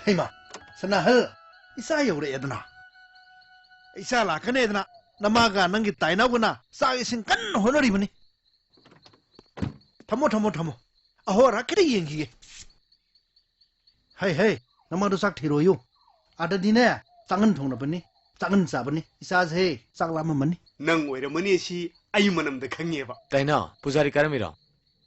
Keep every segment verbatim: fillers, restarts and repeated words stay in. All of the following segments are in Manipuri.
ꯍꯩꯃꯥ, ꯁꯅꯥꯍꯜ, ꯏꯆꯥ ꯌꯧꯔꯛꯑꯦꯗꯅ꯫ ꯏꯆꯥ ꯂꯥꯛꯀꯅꯦꯗꯅ ꯅꯃꯥꯒ ꯅꯪꯒꯤ ꯇꯥꯏꯅꯥꯎꯒꯅ ꯆꯥꯛ ꯏꯁꯤꯡ ꯀꯟꯅ ꯍꯣꯠꯅꯔꯤꯕꯅꯤ꯫ ꯊꯝꯃꯣ, ꯊꯝꯃꯣ, ꯊꯝꯃꯣ꯫ ꯑꯍꯣ ꯑꯔꯥꯛ ꯈꯤꯇ ꯌꯦꯡꯈꯤꯒꯦ꯫ ꯍꯩ, ꯍꯩ, ꯅꯃꯥꯗꯣ ꯆꯥꯛ ꯊꯤꯔꯣꯌꯨ꯫ ꯑꯥꯗꯗꯤꯅꯦ, ꯆꯥꯛꯍꯟ ꯊꯣꯡꯅꯕꯅꯤ, ꯆꯥꯛꯍꯟ ꯆꯥꯕꯅꯤ꯫ ꯏꯆꯥꯁꯦ ꯆꯥꯛ ꯂꯥꯝꯃꯝꯃꯅꯤ꯫ ꯅꯪ ꯑꯣꯏꯔꯝꯃꯅꯤ ꯁꯤ ꯑꯩ ꯃꯅꯝꯗ ꯈꯪꯉꯦꯕ꯫ ꯀꯩꯅꯣ, ꯄꯨꯖꯥꯔꯤ ꯀꯥꯔꯝꯃꯤꯔꯣ?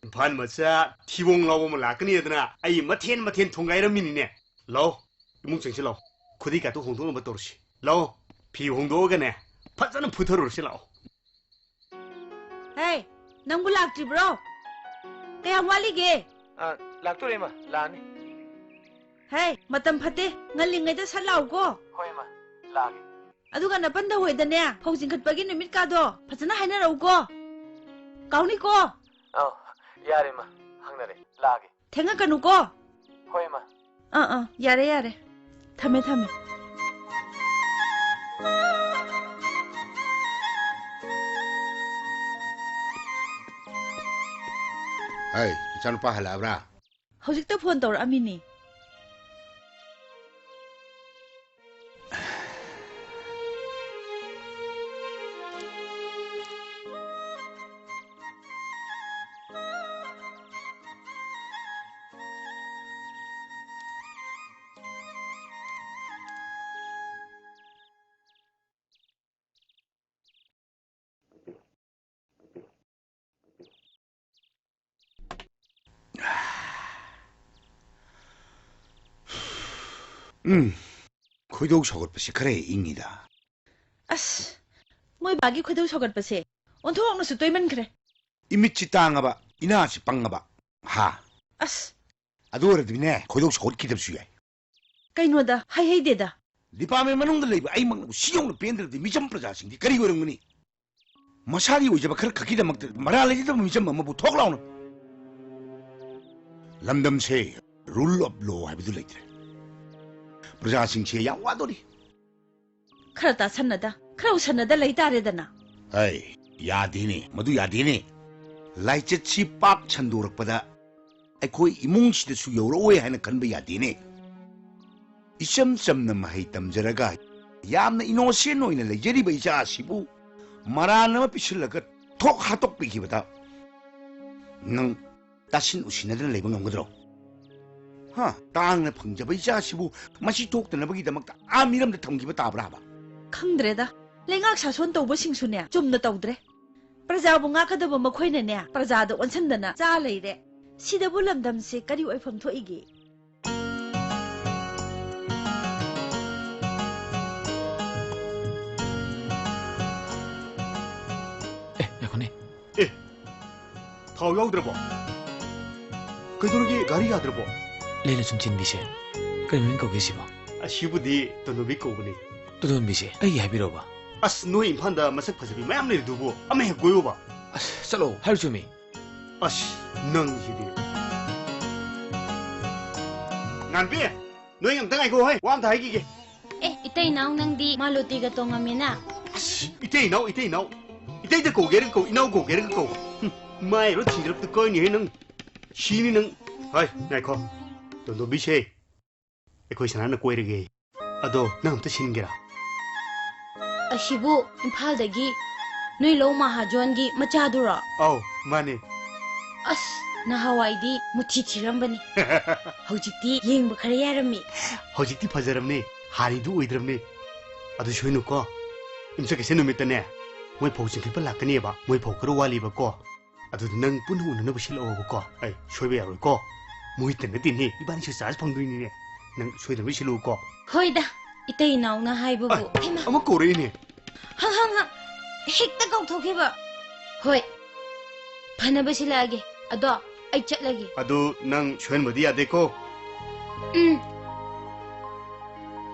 ꯏꯝꯐꯥꯜ ꯃꯆꯥ ꯊꯤꯕꯣꯡ ꯂꯥꯎꯕ ꯑꯃ ꯂꯥꯛꯀꯅꯤ ꯑꯗꯨꯅ ꯑꯩ ꯃꯊꯦꯟ ꯃꯊꯦꯟ ꯊꯣꯡꯒꯥꯏꯔꯝꯃꯤꯅꯤꯅꯦ꯫ ꯂꯥꯛꯑꯣ, ꯏꯃꯨꯡ ꯆꯪꯁꯤ ꯂꯥꯛꯑꯣ꯫ ꯈꯨꯗꯩ ꯀꯥꯇꯨ ꯍꯣꯡꯗꯣꯛꯅꯕ ꯇꯧꯔꯁꯤ꯫ ꯂꯥꯛꯑꯣ, ꯐꯤ ꯍꯣꯡꯗꯣꯛꯑꯒꯅꯦ, ꯐꯖꯅ ꯐꯨꯊꯔꯨꯔꯁꯤ ꯂꯥꯛꯑꯣ꯫ ꯍꯦ, ꯅꯪꯕꯨ ꯂꯥꯛꯇ꯭ꯔꯤꯕ꯭ꯔꯣ? ꯀꯌꯥꯝ ꯋꯥꯠꯂꯤꯒꯦ? ꯑ, ꯂꯥꯛꯇꯣꯔꯦ, ꯏꯃꯥ, ꯂꯥꯛꯑꯅꯤ꯫ ꯍꯦ, ꯃꯇꯝ ꯐꯠꯇꯦ, ꯉꯜꯂꯤꯉꯩꯗ ꯁꯠ ꯂꯥꯛꯎꯀꯣ꯫ ꯍꯣꯏ, ꯏꯃꯥ, ꯂꯥꯛꯑꯒꯦ꯫ ꯑꯗꯨꯒ ꯅꯄꯟꯗ ꯍꯣꯏꯗꯅꯦ, ꯐꯧ ꯆꯤꯡꯈꯠꯄꯒꯤ ꯅꯨꯃꯤꯠꯀꯥꯗꯣ ꯐꯖꯅ ꯍꯥꯏꯅꯔꯛꯎꯀꯣ꯫ ꯀꯥꯎꯅꯤꯀꯣ꯫ ꯑꯧ, ꯌꯥꯔꯦ, ꯏꯃꯥ, ꯍꯪꯅꯔꯦ, ꯂꯥꯛꯑꯒꯦ꯫ ꯊꯦꯡꯉꯛꯀꯅꯨꯀꯣ꯫ ꯍꯣꯏ, ꯏꯃꯥ꯫ ꯑꯥ, ꯑꯥ, ꯌꯥꯔꯦ, ꯌꯥꯔꯦ꯫ ꯊꯝꯃꯦ, ꯊꯝꯃꯦ꯫ ꯍꯩ, ꯏꯆꯥꯅꯨꯄꯥ ꯍꯜꯂꯛꯑꯕ꯭ꯔꯥ? ꯍꯧꯖꯤꯛꯇ ꯐꯣꯟ ꯇꯧꯔꯛꯑꯝꯃꯤꯅꯦ꯫ ꯎꯝ, ꯈꯣꯏꯗꯧ ꯁꯥꯎꯒꯠꯄꯁꯤ ꯈꯔ ꯍꯦꯛ ꯏꯪꯉꯤꯗ꯫ ꯑꯁ, ꯃꯣꯏ ꯕꯥꯒꯤ ꯈꯣꯏꯗꯧ ꯁꯥꯎꯒꯠꯄꯁꯦ ꯑꯣꯟꯊꯣꯛꯅꯁꯨ ꯇꯣꯏꯃꯟꯈ꯭ꯔꯦ꯫ ꯏꯃꯤꯠꯁꯤ ꯇꯥꯡꯉꯕ, ꯏꯅꯥꯁꯤ ꯄꯪꯉꯕ꯫ ꯍꯥ? ꯑꯁ꯫ ꯑꯗꯨ ꯑꯣꯏꯔꯗꯤꯅꯦ, ꯈꯣꯏꯗꯧ ꯁꯥꯎꯒꯠꯈꯤꯗꯕꯁꯨ ꯌꯥꯏ꯫ ꯀꯩꯅꯣꯗ, ꯍꯥꯏꯍꯩꯗꯦꯗ꯫ ꯗꯤꯄꯥꯔꯠꯃꯦꯟ ꯃꯅꯨꯡꯗ ꯂꯩꯕ ꯑꯩꯃꯛꯅꯕꯨ ꯁꯤ ꯌꯧꯅ ꯄꯦꯟꯗ꯭ꯔꯗꯤ ꯃꯤꯆꯝ ꯄ꯭ꯔꯖꯥꯁꯤꯡꯗꯤ ꯀꯔꯤ ꯑꯣꯏꯔꯝꯒꯅꯤ? ꯃꯁꯥꯒꯤ ꯑꯣꯏꯖꯕ ꯈꯔ ꯈꯛꯀꯤꯗꯃꯛꯇ ꯃꯔꯥꯜ ꯂꯩꯖꯗꯕ ꯃꯤꯆꯝ ꯑꯃꯕꯨ ꯊꯣꯛ ꯂꯥꯎꯅ꯫ ꯂꯝꯗꯝꯁꯦ rule of law ꯍꯥꯏꯕꯗꯨ ꯂꯩꯇ꯭ꯔꯦ꯫ ꯄ꯭ꯔꯖꯥꯁꯤꯡꯁꯦ ꯌꯥꯝ ꯋꯥꯗꯣꯔꯤ꯫ ꯈꯔ ꯇꯥꯁꯟꯅꯗ, ꯈꯔ ꯎꯁꯟꯅꯗ ꯂꯩ ꯇꯥꯔꯦꯗꯅ꯫ ꯍꯩ, ꯌꯥꯗꯦꯅꯦ, ꯃꯗꯨ ꯌꯥꯗꯦꯅꯦ꯫ ꯂꯥꯏꯆꯠꯁꯤ ꯄꯥꯛ ꯁꯟꯗꯣꯔꯛꯄꯗ ꯑꯩꯈꯣꯏ ꯏꯃꯨꯡꯁꯤꯗꯁꯨ ꯌꯧꯔꯛꯑꯣꯏ ꯍꯥꯏꯅ ꯈꯟꯕ ꯌꯥꯗꯦꯅꯦ꯫ ꯏꯆꯝ ꯆꯝꯅ ꯃꯍꯩ ꯇꯝꯖꯔꯒ ꯌꯥꯝꯅ innocent ꯑꯣꯏꯅ ꯂꯩꯖꯔꯤꯕ ꯏꯆꯥ ꯑꯁꯤꯕꯨ ꯃꯔꯥꯟ ꯑꯃ ꯄꯤꯁꯤꯜꯂꯒ ꯊꯣꯛ ꯍꯥꯠꯇꯣꯛꯄꯤꯈꯤꯕꯗ ꯅꯪ ꯇꯥꯁꯤꯟ ꯎꯁꯤꯟꯅꯗꯅ ꯂꯩꯕ ꯉꯝꯒꯗ꯭ꯔꯣ? ꯍꯥ? ꯇꯥꯡꯅ ꯐꯪꯖꯕ ꯏꯆꯥꯁꯤꯕꯨ ꯃꯁꯤ ꯊꯣꯛꯇꯅꯕꯒꯤꯗꯃꯛꯇ ꯑꯥ ꯃꯤꯔꯝꯗ ꯊꯝꯈꯤꯕ ꯇꯥꯕ꯭ꯔꯥꯕ? ꯈꯪꯗ꯭ꯔꯦꯗ, ꯂꯩꯉꯥꯛ ꯁꯥꯁꯣꯟ ꯇꯧꯕꯁꯤꯡꯁꯨꯅꯦ ꯆꯨꯝꯅ ꯇꯧꯗ꯭ꯔꯦ꯫ ꯄ꯭ꯔꯖꯥꯕꯨ ꯉꯥꯛꯀꯗꯕ ꯃꯈꯣꯏꯅꯅꯦ ꯄ꯭ꯔꯖꯥꯗ ꯑꯣꯟꯁꯤꯟꯗꯅ ꯆꯥ ꯂꯩꯔꯦ꯫ ꯁꯤꯗꯕꯨ ꯂꯝꯗꯝꯁꯦ ꯀꯔꯤ ꯑꯣꯏꯐꯝ ꯊꯣꯛꯏꯒꯦ? ꯑꯦ, ꯉꯥꯏꯈꯣꯅꯦ꯫ ꯑꯦ, ꯊꯥꯎ ꯌꯥꯎꯗ꯭ꯔꯕꯣ? ꯀꯩꯗꯧꯔꯒꯦ, ꯒꯥꯔꯤ ꯌꯥꯗ꯭ꯔꯕꯣ? ꯂꯩꯅ ꯁꯨꯝ ꯆꯤꯟꯕꯤꯁꯦ꯫ ꯀꯩ ꯃꯃꯤꯡ ꯀꯧꯒꯦ ꯁꯤꯕꯣ? ꯑꯁꯤꯕꯨꯗꯤ ꯇꯣꯟꯗꯣꯟꯕꯤ ꯀꯧꯕꯅꯤ꯫ ꯇꯣꯟꯗꯣꯟꯕꯤꯁꯦ ꯑꯩꯒꯤ ꯍꯥꯏꯕꯤꯔꯣꯕ? ꯑꯁ, ꯅꯣꯏ ꯏꯝꯐꯥꯜꯗ ꯃꯁꯛ ꯐꯖꯕꯤ ꯃꯌꯥꯝ ꯂꯩꯔꯤꯗꯨꯕꯨ ꯑꯃ ꯍꯦꯛ ꯀꯣꯏꯌꯣꯕ꯫ ꯑꯁ, ꯆꯠꯂꯣ ꯍꯥꯏꯔꯨ ꯆꯨꯝꯃꯤ꯫ ꯑꯁ, ꯅꯪꯁꯤꯗꯤ꯫ ꯉꯥꯟꯕꯤ, ꯅꯣꯏ ꯑꯝꯇ ꯉꯥꯏꯈꯣ ꯍꯣꯏ, ꯋꯥ ꯑꯝꯇ ꯍꯥꯏꯈꯤꯒꯦ꯫ ꯑꯦ, ꯏꯇꯩ ꯏꯅꯥꯎ ꯅꯪꯗꯤ ꯃꯥꯂꯣꯇꯤꯒ ꯇꯣꯡꯉꯝꯃꯤꯅ? ꯑꯁ, ꯏꯇꯩ ꯏꯅꯥꯎ, ꯏꯇꯩ ꯏꯅꯥꯎ꯫ ꯏꯇꯩꯗ ꯀꯧꯒꯦꯔꯒ ꯀꯧ, ꯏꯅꯥꯎ ꯀꯧꯒꯦꯔꯒ ꯀꯧ꯫ ꯍꯨꯝ, ꯃꯥꯏꯔꯣ ꯊꯤꯗ꯭ꯔꯕꯗ ꯀꯣꯏꯅꯤꯍꯦ ꯅꯪ꯫ ꯁꯤꯅꯤ ꯅꯪ꯫ ꯍꯣꯏ, ꯉꯥꯏꯈꯣ꯫ ꯇꯣꯟꯗꯣꯝꯕꯤꯁꯦ, ꯑꯩꯈꯣꯏ ꯁꯅꯥꯅ ꯀꯣꯏꯔꯒꯦ꯫ ꯑꯗꯣ ꯅꯪ ꯑꯝꯇ ꯁꯤꯟꯒꯦꯔꯥ? ꯑꯁꯤꯕꯨ ꯏꯝꯐꯥꯜꯗꯒꯤ ꯅꯣꯏ ꯂꯧ ꯃꯍꯥꯖꯣꯟꯒꯤ ꯃꯆꯥꯗꯨꯔꯣ? ꯑꯧ, ꯃꯥꯅꯦ꯫ ꯑꯁ, ꯅꯍꯥꯟꯋꯥꯏꯗꯤ ꯃꯨꯊꯤ ꯊꯤꯔꯝꯕꯅꯤ꯫ ꯍꯧꯖꯤꯛꯇꯤ ꯌꯦꯡꯕ ꯈꯔ ꯌꯥꯔꯝꯃꯤ꯫ ꯍꯧꯖꯤꯛꯇꯤ ꯐꯖꯔꯝꯅꯦ, ꯍꯥꯟꯅꯩꯗꯨ ꯑꯣꯏꯗ꯭ꯔꯕꯅꯦ꯫ ꯑꯗꯨ ꯁꯣꯏꯅꯨꯀꯣ, ꯌꯨꯝꯁꯀꯩꯁ ꯅꯨꯃꯤꯠꯇꯅꯦ, ꯃꯣꯏ ꯐꯧ ꯆꯤꯡꯈꯠꯄ ꯂꯥꯛꯀꯅꯦꯕ, ꯃꯣꯏ ꯐꯧ ꯈꯔ ꯋꯥꯠꯂꯤꯕꯀꯣ꯫ ꯑꯗꯨꯗ ꯅꯪ ꯄꯨꯟꯅ ꯎꯅꯅꯕ ꯁꯤꯜꯂꯛꯑꯣꯕꯀꯣ꯫ ꯑꯩ ꯁꯣꯏꯕ ꯌꯥꯔꯣꯏꯀꯣ꯫ ꯃꯣꯏꯇ ꯅꯠꯇꯦꯅꯦ, ꯏꯕꯥꯅꯤꯁꯨ ꯆꯥꯔꯖ ꯐꯪꯗꯣꯏꯅꯤꯅꯦ꯫ ꯅꯪ ꯁꯣꯏꯗꯅꯕ ꯁꯤꯜꯂꯛꯎꯀꯣ꯫ ꯍꯣꯏꯗ, ꯏꯇꯩ ꯏꯅꯥꯎꯅ ꯍꯥꯏꯕꯕꯨ꯫ ꯑꯩ, ꯍꯩꯃꯥ! ꯑꯃ ꯀꯧꯔꯛꯏꯅꯦ꯫ ꯍꯪ, ꯍꯪ, ꯍꯪ꯫ ꯍꯦꯛꯇ ꯀꯥꯎꯊꯣꯛꯈꯤꯕ꯫ ꯍꯣꯏ, ꯐꯅꯕ ꯁꯤꯜꯂꯛꯑꯒꯦ꯫ ꯑꯗꯣ ꯑꯩ ꯆꯠꯂꯒꯦ꯫ ꯑꯗꯨ ꯅꯪ ꯁꯣꯏꯍꯟꯕꯗꯤ ꯌꯥꯗꯦꯀꯣ꯫ ꯎꯝ꯫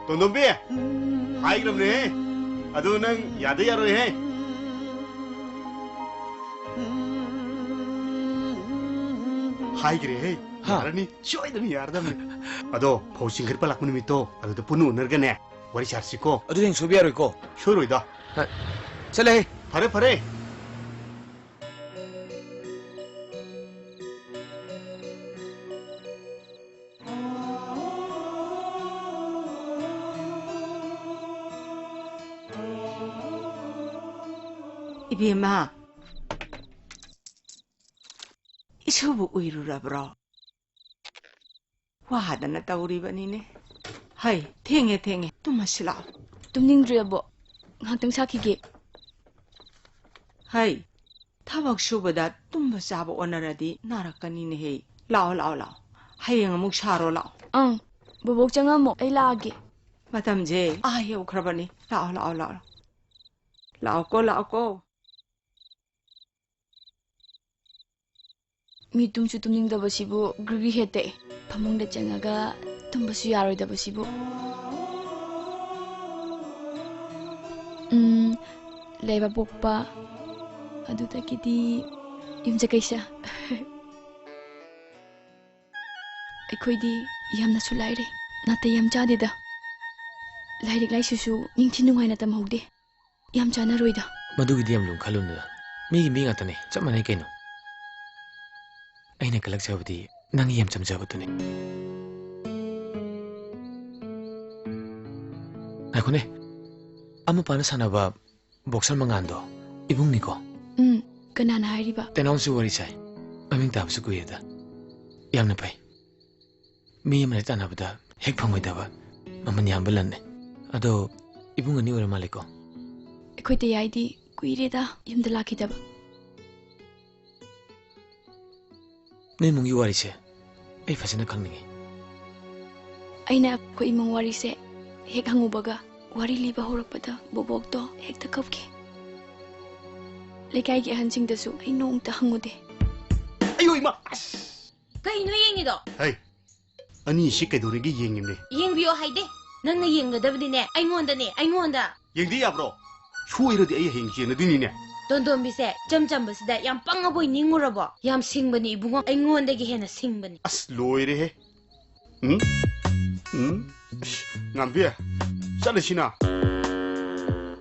ꯇꯣꯟꯗꯣꯝꯕꯤ, ꯍꯥꯏꯈ꯭ꯔꯕꯅꯦꯍꯦ꯫ ꯑꯗꯨ ꯅꯪ ꯌꯥꯗ ꯌꯥꯔꯣꯏꯍꯦ꯫ ꯍꯥꯏꯈ꯭ꯔꯦꯍꯦ꯫ ꯍꯥ? ꯌꯥꯔꯅꯤ꯫ ꯁꯣꯏꯗꯅ ꯌꯥꯔꯗꯕꯅꯤ꯫ ꯑꯗꯣ ꯐꯧ ꯆꯤꯡꯈꯠꯄ ꯂꯥꯛꯄ ꯅꯨꯃꯤꯠꯇꯣ ꯑꯗꯨꯗ ꯄꯨꯟꯅ ꯎꯅꯔꯒꯅꯦ ꯋꯥꯔꯤ ꯁꯥꯔꯁꯤꯀꯣ꯫ ꯑꯗꯨꯗꯤ ꯍꯌꯦꯡ ꯁꯣꯏꯕ ꯌꯥꯔꯣꯏꯀꯣ꯫ ꯁꯣꯏꯔꯣꯏꯗ꯫ ꯍꯣꯏ꯫ ꯆꯠꯂꯦꯍꯦ꯫ ꯐꯔꯦ, ꯐꯔꯦ꯫ ꯏꯕꯦꯝꯃ, ꯏꯁꯨꯕꯨ ꯎꯏꯔꯨꯔꯕ꯭ꯔꯣ? ꯋꯥꯗꯅ ꯇꯧꯔꯤꯕꯅꯤꯅꯦ꯫ ꯍꯩ, ꯊꯦꯡꯉꯦ, ꯊꯦꯡꯉꯦ꯫ ꯇꯨꯝꯃꯁꯤ ꯂꯥꯛꯑꯣ꯫ ꯇꯨꯝꯅꯤꯡꯗ꯭ꯔꯤ, ꯑꯕꯣꯛ꯫ ꯉꯥꯏꯍꯥꯛꯇꯪ ꯁꯥꯈꯤꯒꯦ꯫ ꯍꯩ, ꯊꯕꯛ ꯁꯨꯕꯗ ꯇꯨꯝꯕ ꯆꯥꯕ ꯑꯣꯟꯅꯔꯗꯤ ꯅꯥꯔꯛꯀꯅꯤꯅꯦꯍꯦ꯫ ꯂꯥꯛꯑꯣ, ꯂꯥꯛꯑꯣ, ꯂꯥꯛꯑꯣ꯫ ꯍꯌꯦꯡ ꯑꯃꯨꯛ ꯁꯥꯔꯣ ꯂꯥꯛꯑꯣ꯫ ꯑꯪ, ꯕꯣꯕꯣꯛ ꯆꯪꯉꯝꯃꯣ, ꯑꯩ ꯂꯥꯛꯑꯒꯦ꯫ ꯃꯇꯝꯁꯦ ꯑꯥ ꯌꯧꯈ꯭ꯔꯕꯅꯤ꯫ ꯂꯥꯛꯑꯣ, ꯂꯥꯛꯑꯣ, ꯂꯥꯛꯑꯣ꯫ ꯂꯥꯛꯑꯣꯀꯣ, ꯂꯥꯛꯑꯣꯀꯣ꯫ ꯃꯤ ꯇꯨꯝꯁꯨ ꯇꯨꯝꯅꯤꯡꯗꯕꯁꯤꯕꯨ ꯒ꯭ꯔꯤꯒ꯭ꯔꯤ ꯍꯦꯠꯇꯦ꯫ ꯐꯃꯨꯡꯗ ꯆꯪꯉꯒ ꯇꯨꯝꯕꯁꯨ ꯌꯥꯔꯣꯏꯗꯕꯁꯤꯕꯨ꯫ ꯎꯝ, ꯂꯩꯕ ꯄꯣꯛꯄ, ꯑꯗꯨꯗꯒꯤꯗꯤ ꯌꯨꯝꯖꯀꯩꯁ꯫ ꯑꯩꯈꯣꯏꯗꯤ ꯌꯥꯝꯅꯁꯨ ꯂꯥꯏꯔꯦ, ꯅꯥꯇꯩ ꯌꯥꯝ ꯆꯥꯗꯦꯗ꯫ ꯂꯥꯏꯔꯤꯛ ꯂꯥꯏꯁꯨꯁꯨ ꯅꯤꯡꯊꯤ ꯅꯨꯡꯉꯥꯏꯅ ꯇꯝꯍꯧꯗꯦ꯫ ꯌꯥꯝ ꯆꯥꯟꯅꯔꯣꯏꯗ꯫ ꯃꯗꯨꯒꯤꯗꯤ ꯌꯥꯝ ꯂꯨꯅ ꯈꯜꯂꯨꯅꯨꯗ꯫ ꯃꯤꯒꯤ ꯃꯤ ꯉꯥꯛꯇꯅꯤ, ꯆꯞ ꯃꯥꯟꯅꯩ ꯀꯩꯅꯣ꯫ ꯑꯩꯅ ꯀꯜꯂꯛꯆꯕꯗꯤ ꯅꯪꯒꯤ ꯌꯥꯝ ꯆꯝꯖꯕꯗꯨꯅꯤ꯫ ꯉꯥꯏꯈꯣꯅꯦ, ꯑꯃꯄꯥꯅ ꯁꯥꯟꯅꯕ ꯕꯣꯛꯁꯔ ꯃꯉꯥꯟꯗꯣ ꯏꯕꯨꯡꯅꯤꯀꯣ? ꯎꯝ, ꯀꯅꯥꯅ ꯍꯥꯏꯔꯤꯕ? ꯇꯦꯅꯥꯎꯁꯨ ꯋꯥꯔꯤ ꯁꯥꯏ꯫ ꯃꯃꯤꯡ ꯇꯥꯕꯁꯨ ꯀꯨꯏꯔꯦꯗ꯫ ꯌꯥꯝꯅ ꯐꯩ꯫ ꯃꯤ ꯑꯃ ꯂꯥꯏꯔꯤꯛ ꯇꯥꯟꯅꯕꯗ ꯍꯦꯛ ꯐꯪꯉꯣꯏꯗꯕ ꯃꯃꯜ ꯌꯥꯝꯕ ꯂꯟꯅꯦ꯫ ꯑꯗꯣ ꯏꯕꯨꯡ ꯑꯅꯤ ꯑꯣꯏꯔ ꯃꯥꯜꯂꯦꯀꯣ? ꯑꯩꯈꯣꯏ ꯇꯌꯥꯏꯗꯤ ꯀꯨꯏꯔꯦꯗ ꯌꯨꯝꯗ ꯂꯥꯛꯈꯤꯗꯕ꯫ ꯅꯣꯏ ꯏꯃꯨꯡꯒꯤ ꯋꯥꯔꯤꯁꯦ ꯑꯩ ꯐꯖꯅ ꯈꯪꯅꯤꯡꯉꯤ꯫ ꯑꯩꯅ ꯑꯩꯈꯣꯏ ꯏꯃꯨꯡ ꯋꯥꯔꯤꯁꯦ ꯍꯦꯛ ꯍꯪꯉꯨꯕꯒ, ꯋꯥꯔꯤ ꯂꯤꯕ ꯍꯧꯔꯛꯄꯗ ꯕꯣꯕꯣꯛꯇꯣ ꯍꯦꯛꯇ ꯀꯞꯈꯤ꯫ ꯂꯩꯀꯥꯏꯒꯤ ꯑꯍꯟꯁꯤꯡꯗꯁꯨ ꯑꯩ ꯅꯣꯡꯇ ꯍꯪꯉꯨꯗꯦ꯫ ꯑꯌꯣ ꯏꯃꯥ! ꯑꯁ! ꯀꯩꯅꯣ ꯌꯦꯡꯉꯤꯗꯣ? ꯍꯩ, ꯑꯅꯤꯁꯤ ꯀꯩꯗꯧꯔꯤꯒꯦ ꯌꯦꯡꯉꯤꯕꯅꯦ꯫ ꯌꯦꯡꯕꯤꯌꯣ ꯍꯥꯏꯗꯦ꯫ ꯅꯪꯅ ꯌꯦꯡꯒꯗꯕꯗꯤꯅꯦ ꯑꯩꯉꯣꯟꯗꯅꯦ, ꯑꯩꯉꯣꯟꯗ꯫ ꯌꯦꯡꯗ ꯌꯥꯕ꯭ꯔꯣ? ꯁꯣꯏꯔꯗꯤ ꯑꯩ ꯍꯌꯦꯡ ꯆꯦꯟꯅꯗꯣꯏꯅꯤꯅꯦ꯫ ꯇꯣꯟꯗꯣꯝꯕꯤꯁꯦ ꯏꯆꯝ ꯆꯝꯕꯁꯤꯗ ꯌꯥꯝ ꯄꯪꯉꯕꯣꯏ ꯅꯤꯡꯉꯨꯔꯕꯣ? ꯌꯥꯝ ꯁꯤꯡꯕꯅꯤ ꯏꯕꯨꯡꯉꯣ, ꯑꯩꯉꯣꯟꯗꯒꯤ ꯍꯦꯟꯅ ꯁꯤꯡꯕꯅꯤ꯫ ꯑꯁ, ꯂꯣꯏꯔꯦꯍꯦ꯫ ꯎꯝ? ꯎꯝ? ꯑꯁ, ꯉꯥꯝꯕꯤ, ꯆꯠꯂꯁꯤꯅ꯫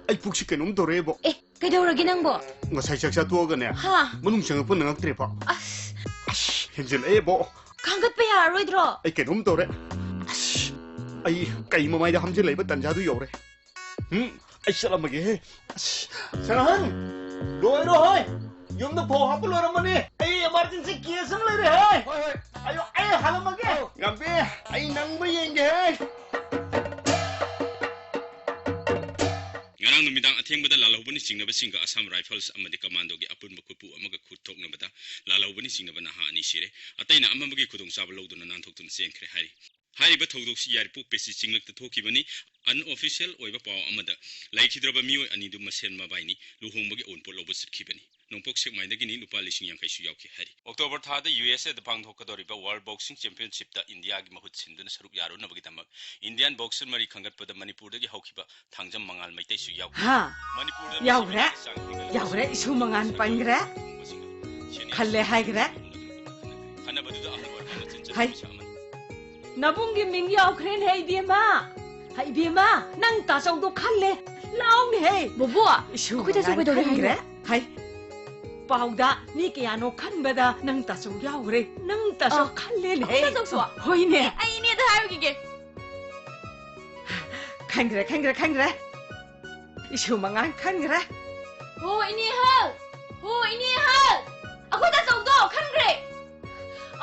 ꯑꯩ ꯄꯨꯛꯁꯤ ꯀꯩꯅꯣꯝ ꯇꯧꯔꯛꯑꯦꯕꯣ꯫ ꯑꯦ, ꯀꯩꯗꯧꯔꯒꯦ ꯅꯪꯕꯣ? ꯉꯁꯥꯏ ꯆꯥꯛ ꯆꯥ ꯇꯣꯛꯑꯒꯅꯦ, ꯍꯥ? ꯃꯅꯨꯡ ꯆꯪꯉꯛꯄ ꯅꯪꯉꯛꯇ꯭ꯔꯦꯕꯣ꯫ ꯑꯁ꯫ ꯑꯁ, ꯍꯦꯟꯖꯤꯜꯂꯛꯑꯦꯕꯣ꯫ ꯈꯥꯡꯒꯠꯄ ꯌꯥꯔꯔꯣꯏꯗ꯭ꯔꯣ? ꯑꯩ ꯀꯩꯅꯣꯝ ꯇꯧꯔꯦ꯫ ꯑꯁ, ꯑꯩ ꯀꯩ ꯃꯃꯥꯏꯗ ꯍꯥꯝꯖꯤꯜꯂꯛꯏꯕ ꯇꯟꯖꯥꯗꯨ ꯌꯧꯔꯦ꯫ ꯎꯝ, ꯑꯩ ꯆꯠꯂꯝꯃꯒꯦꯍꯦ꯫ ꯑꯁ, ꯁꯅꯥꯍꯟ! ꯂꯣꯏꯔꯣ ꯍꯣꯏ꯫ ꯌꯨꯝꯗ ꯐꯧ ꯍꯥꯞꯄ ꯂꯣꯏꯔꯝꯃꯅꯤ꯫ ꯑꯩ emergency case ꯑꯃ ꯂꯩꯔꯦ ꯍꯦ꯫ ꯍꯣꯏ, ꯍꯣꯏ꯫ ꯑꯌꯣ, ꯑꯩ ꯍꯥꯜꯂꯝꯃꯒꯦ꯫ ꯑꯧ꯫ ꯉꯝꯕꯤ, ꯑꯩ ꯅꯪꯕ ꯌꯦꯡꯒꯦ ꯍꯦ꯫ ꯉꯔꯥꯡ ꯅꯨꯃꯤꯗꯥꯡ ꯑꯊꯦꯡꯕꯗ ꯂꯥꯜꯍꯧꯕꯅ ꯆꯤꯡꯅꯕꯁꯤꯡꯒ ꯑꯁꯥꯝ ꯔꯥꯏꯐꯜꯁ ꯑꯃꯗꯤ ꯀꯃꯥꯟꯗꯣꯒꯤ ꯑꯄꯨꯟꯕ ꯈꯨꯠꯄꯨ ꯑꯃꯒ ꯈꯨꯠ ꯊꯣꯛꯅꯕꯗ ꯂꯥꯜꯍꯧꯕꯅ ꯆꯤꯡꯅꯕ ꯅꯍꯥ ꯑꯅꯤ ꯁꯤꯔꯦ꯫ ꯑꯇꯩꯅ ꯑꯃꯝꯕꯒꯤ ꯈꯨꯗꯣꯡꯆꯥꯕ ꯂꯧꯗꯨꯅ ꯅꯥꯟꯊꯣꯛꯇꯨꯅ ꯆꯦꯟꯈ꯭ꯔꯦ ꯍꯥꯏꯔꯤ꯫ ꯍꯥꯏꯔꯤꯕ ꯊꯧꯗꯣꯛꯁꯤ ꯌꯥꯏꯔꯤꯄꯣꯛ ꯄꯦꯁꯤ ꯆꯤꯡꯂꯛꯇ ꯊꯣꯛꯈꯤꯕꯅꯤ꯫ Unofficial ꯑꯣꯏꯕ ꯄꯥꯎ ꯑꯃꯗ ꯂꯩꯈꯤꯗ꯭ꯔꯕ ꯃꯤꯑꯣꯏ ꯑꯅꯤꯗꯨ ꯃꯁꯦꯟ ꯃꯕꯥꯏꯅꯤ ꯂꯨꯍꯣꯡꯕꯒꯤ ꯑꯎꯟꯄꯣꯠ ꯂꯧꯕ ꯆꯠꯈꯤꯕꯅꯤ꯫ ꯅꯣꯡꯄꯣꯛ ꯁꯦꯛꯃꯥꯏꯗꯒꯤꯅꯤ, ꯂꯨꯄꯥ ꯂꯤꯁꯤꯡ ꯌꯥꯡꯈꯩꯁꯨ ꯌꯥꯎꯈꯤ ꯍꯥꯏꯔꯤ꯫ ꯑꯣꯛꯇꯣꯕꯔ ꯊꯥꯗ ꯌꯨ ꯑꯦꯁ ꯑꯦꯗ ꯄꯥꯡꯊꯣꯛꯀꯗꯧꯔꯤꯕ World Boxing Championshipꯇ ꯏꯟꯗꯤꯌꯥꯒꯤ ꯃꯍꯨꯠ ꯁꯤꯟꯗꯨꯅ ꯁꯔꯨꯛ ꯌꯥꯔꯨꯅꯕꯒꯤꯗꯃꯛ Indian boxer ꯃꯔꯤ ꯈꯟꯒꯠꯄꯗ ꯃꯅꯤꯄꯨꯔꯗꯒꯤ ꯍꯧꯈꯤꯕ ꯊꯥꯡꯖꯝ ꯃꯉꯥꯜ ꯃꯩꯇꯩꯁꯨ ꯌꯥꯎꯈꯤ꯫ ꯍꯥ? ꯃꯅꯤꯄꯨꯔꯗ ꯌꯥꯎꯈ꯭ꯔꯦ? ꯃꯤꯁꯤꯡꯒꯤ ꯆꯥꯡ ꯍꯦꯟꯒꯠꯂꯛꯄ ꯌꯥꯎꯈ꯭ꯔꯦ? ꯏꯁꯨ ꯃꯉꯥꯜ ꯄꯟꯈ꯭ꯔꯦ? ꯁꯦꯅꯤꯌꯔ ꯈꯜꯂꯦ ꯍꯥꯏꯈ꯭ꯔꯦ? ꯈꯟꯅꯕꯗꯨꯗ ꯑꯍꯜ ꯑꯣꯏꯔꯕ ꯃꯆꯤꯟ ꯍꯥꯏ꯫ ꯆꯠꯄ ꯑꯃꯅꯤ꯫ ꯅꯕꯨꯡꯒꯤ ꯃꯤꯡ ꯌꯥꯎꯈ꯭ꯔꯦꯅꯦ, ꯏꯕꯦꯝꯃ꯫ ꯍꯩ, ꯏꯕꯦꯝꯃ, ꯅꯪ ꯇꯥꯆꯧꯗꯣ ꯈꯜꯂꯦ꯫ ꯂꯥꯎꯅꯦꯍꯦ꯫ ꯕꯣꯕꯣ, ꯏꯁꯨ ꯑꯩꯈꯣꯏ ꯇꯥꯆꯧ ꯃꯉꯥꯜ ꯀꯩꯗꯧꯔꯦ ꯈꯟꯈ꯭ꯔꯦ꯫ ꯍꯥꯏꯅꯣ? ꯍꯥꯏ꯫ ꯄꯥꯎꯗ ꯃꯤ ꯀꯌꯥꯅꯣ ꯈꯟꯕꯗ ꯅꯪ ꯇꯥꯆꯧ ꯌꯥꯎꯈ꯭ꯔꯦ꯫ ꯅꯪ ꯇꯥꯆꯧ ꯑ, ꯈꯜꯂꯦꯅꯦꯍꯦ꯫ ꯑꯩꯈꯣꯏ ꯇꯥꯆꯧꯁꯨ? ꯍꯣꯏꯅꯦ꯫ ꯑꯩ ꯏꯅꯦꯗ ꯍꯥꯏꯔꯨꯈꯤꯒꯦ꯫ ꯈꯟꯈ꯭ꯔꯦ, ꯈꯟꯈ꯭ꯔꯦ, ꯈꯟꯈ꯭ꯔꯦ꯫ ꯏꯁꯨ ꯃꯉꯥꯜ ꯈꯟꯈ꯭ꯔꯦ꯫ ꯍꯣ, ꯏꯅꯦ ꯍꯥꯎ! ꯍꯣ, ꯏꯅꯦ ꯍꯥꯎ! ꯑꯩꯈꯣꯏ ꯇꯥꯆꯧꯗꯣ ꯈꯟꯈ꯭ꯔꯦ!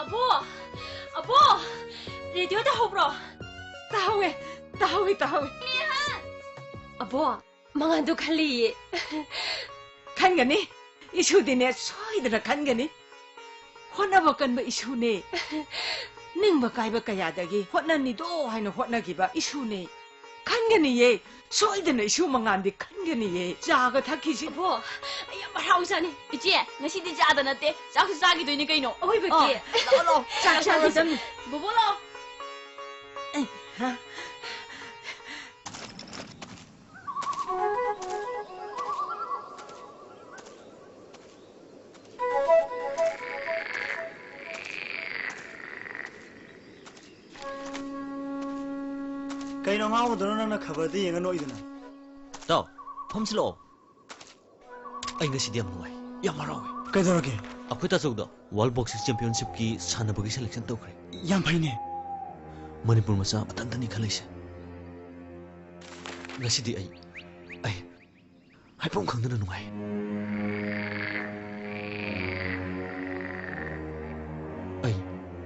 ꯑꯕꯣ! ꯑꯕꯣ! ꯔꯦꯗꯤꯑꯣ ꯇꯥꯍꯧꯕ꯭ꯔꯣ? ꯇꯥꯍꯧꯋꯦ, ꯇꯥꯍꯧꯋꯦ, ꯇꯥꯍꯧꯋꯦ꯫ ꯏꯅꯦ ꯍꯥꯎ! ꯑꯕꯣ, ꯃꯉꯥꯜꯗꯣ ꯈꯜꯂꯤꯌꯦ꯫ ꯈꯟꯒꯅꯤ꯫ ꯏꯁꯨꯗꯤꯅꯦ ꯁꯣꯏꯗꯅ ꯈꯟꯒꯅꯤ꯫ ꯍꯣꯠꯅꯕ ꯀꯟꯕ ꯏꯁꯨꯅꯦ꯫ ꯅꯤꯡꯕ ꯀꯥꯏꯕ ꯀꯌꯥꯗꯒꯤ ꯍꯣꯠꯅꯅꯤꯗꯣ ꯍꯥꯏꯅ ꯍꯣꯠꯅꯈꯤꯕ ꯏꯁꯨꯅꯦ꯫ ꯈꯟꯒꯅꯤꯌꯦ꯫ ꯁꯣꯏꯗꯅ ꯏꯁꯨ ꯃꯉꯥꯜꯗꯤ ꯈꯟꯒꯅꯤꯌꯦ꯫ ꯆꯥꯒ ꯊꯛꯈꯤꯁꯤ꯫ ꯑꯕꯣ, ꯑꯩ ꯌꯥꯝ ꯍꯔꯥꯎꯖꯥꯠꯅꯤ꯫ ꯏꯆꯦ, ꯉꯁꯤꯗꯤ ꯆꯥꯗ ꯅꯠꯇꯦ, ꯆꯥꯛꯁꯨ ꯆꯥꯈꯤꯗꯣꯏꯅꯤ ꯀꯩꯅꯣ꯫ ꯑꯋꯣꯏꯕꯒꯤ꯫ ꯑꯣ, ꯂꯥꯛꯑꯣ, ꯂꯥꯛꯑꯣ꯫ ꯆꯥꯛ ꯆꯥꯈꯤꯗꯣꯏꯅꯤ꯫ ꯕꯣꯕꯣ ꯂꯥꯛꯑꯣ꯫ ꯑꯦ, ꯍꯥ? ꯀꯩꯅꯣ ꯑꯉꯥꯎꯕꯗꯨꯅ ꯅꯪꯅ ꯈꯕꯔꯗ ꯌꯦꯡꯉ ꯅꯣꯛꯏꯗꯨꯅ? ꯇꯥꯎ, ꯐꯝꯁꯤꯜꯂꯛꯑꯣ꯫ ꯑꯩ ꯉꯁꯤꯗꯤ ꯌꯥꯝ ꯅꯨꯡꯉꯥꯏ, ꯌꯥꯝ ꯍꯔꯥꯎꯋꯦ꯫ ꯀꯩꯗꯧꯔꯒꯦ? ꯑꯩꯈꯣꯏ ꯇꯥꯆꯧꯗꯣ World Boxing Championshipꯀꯤ ꯁꯥꯟꯅꯕꯒꯤ selection ꯇꯧꯈ꯭ꯔꯦ꯫ ꯌꯥꯝ ꯐꯩꯅꯦ꯫ ꯃꯅꯤꯄꯨꯔ ꯃꯆꯥ ꯃꯊꯟꯇꯅꯤ ꯈꯜꯂꯤꯁꯦ꯫ ꯉꯁꯤꯗꯤ ꯑꯩ, ꯑꯩ ꯍꯥꯏꯐꯝ ꯈꯪꯗꯅ ꯅꯨꯡꯉꯥꯏ꯫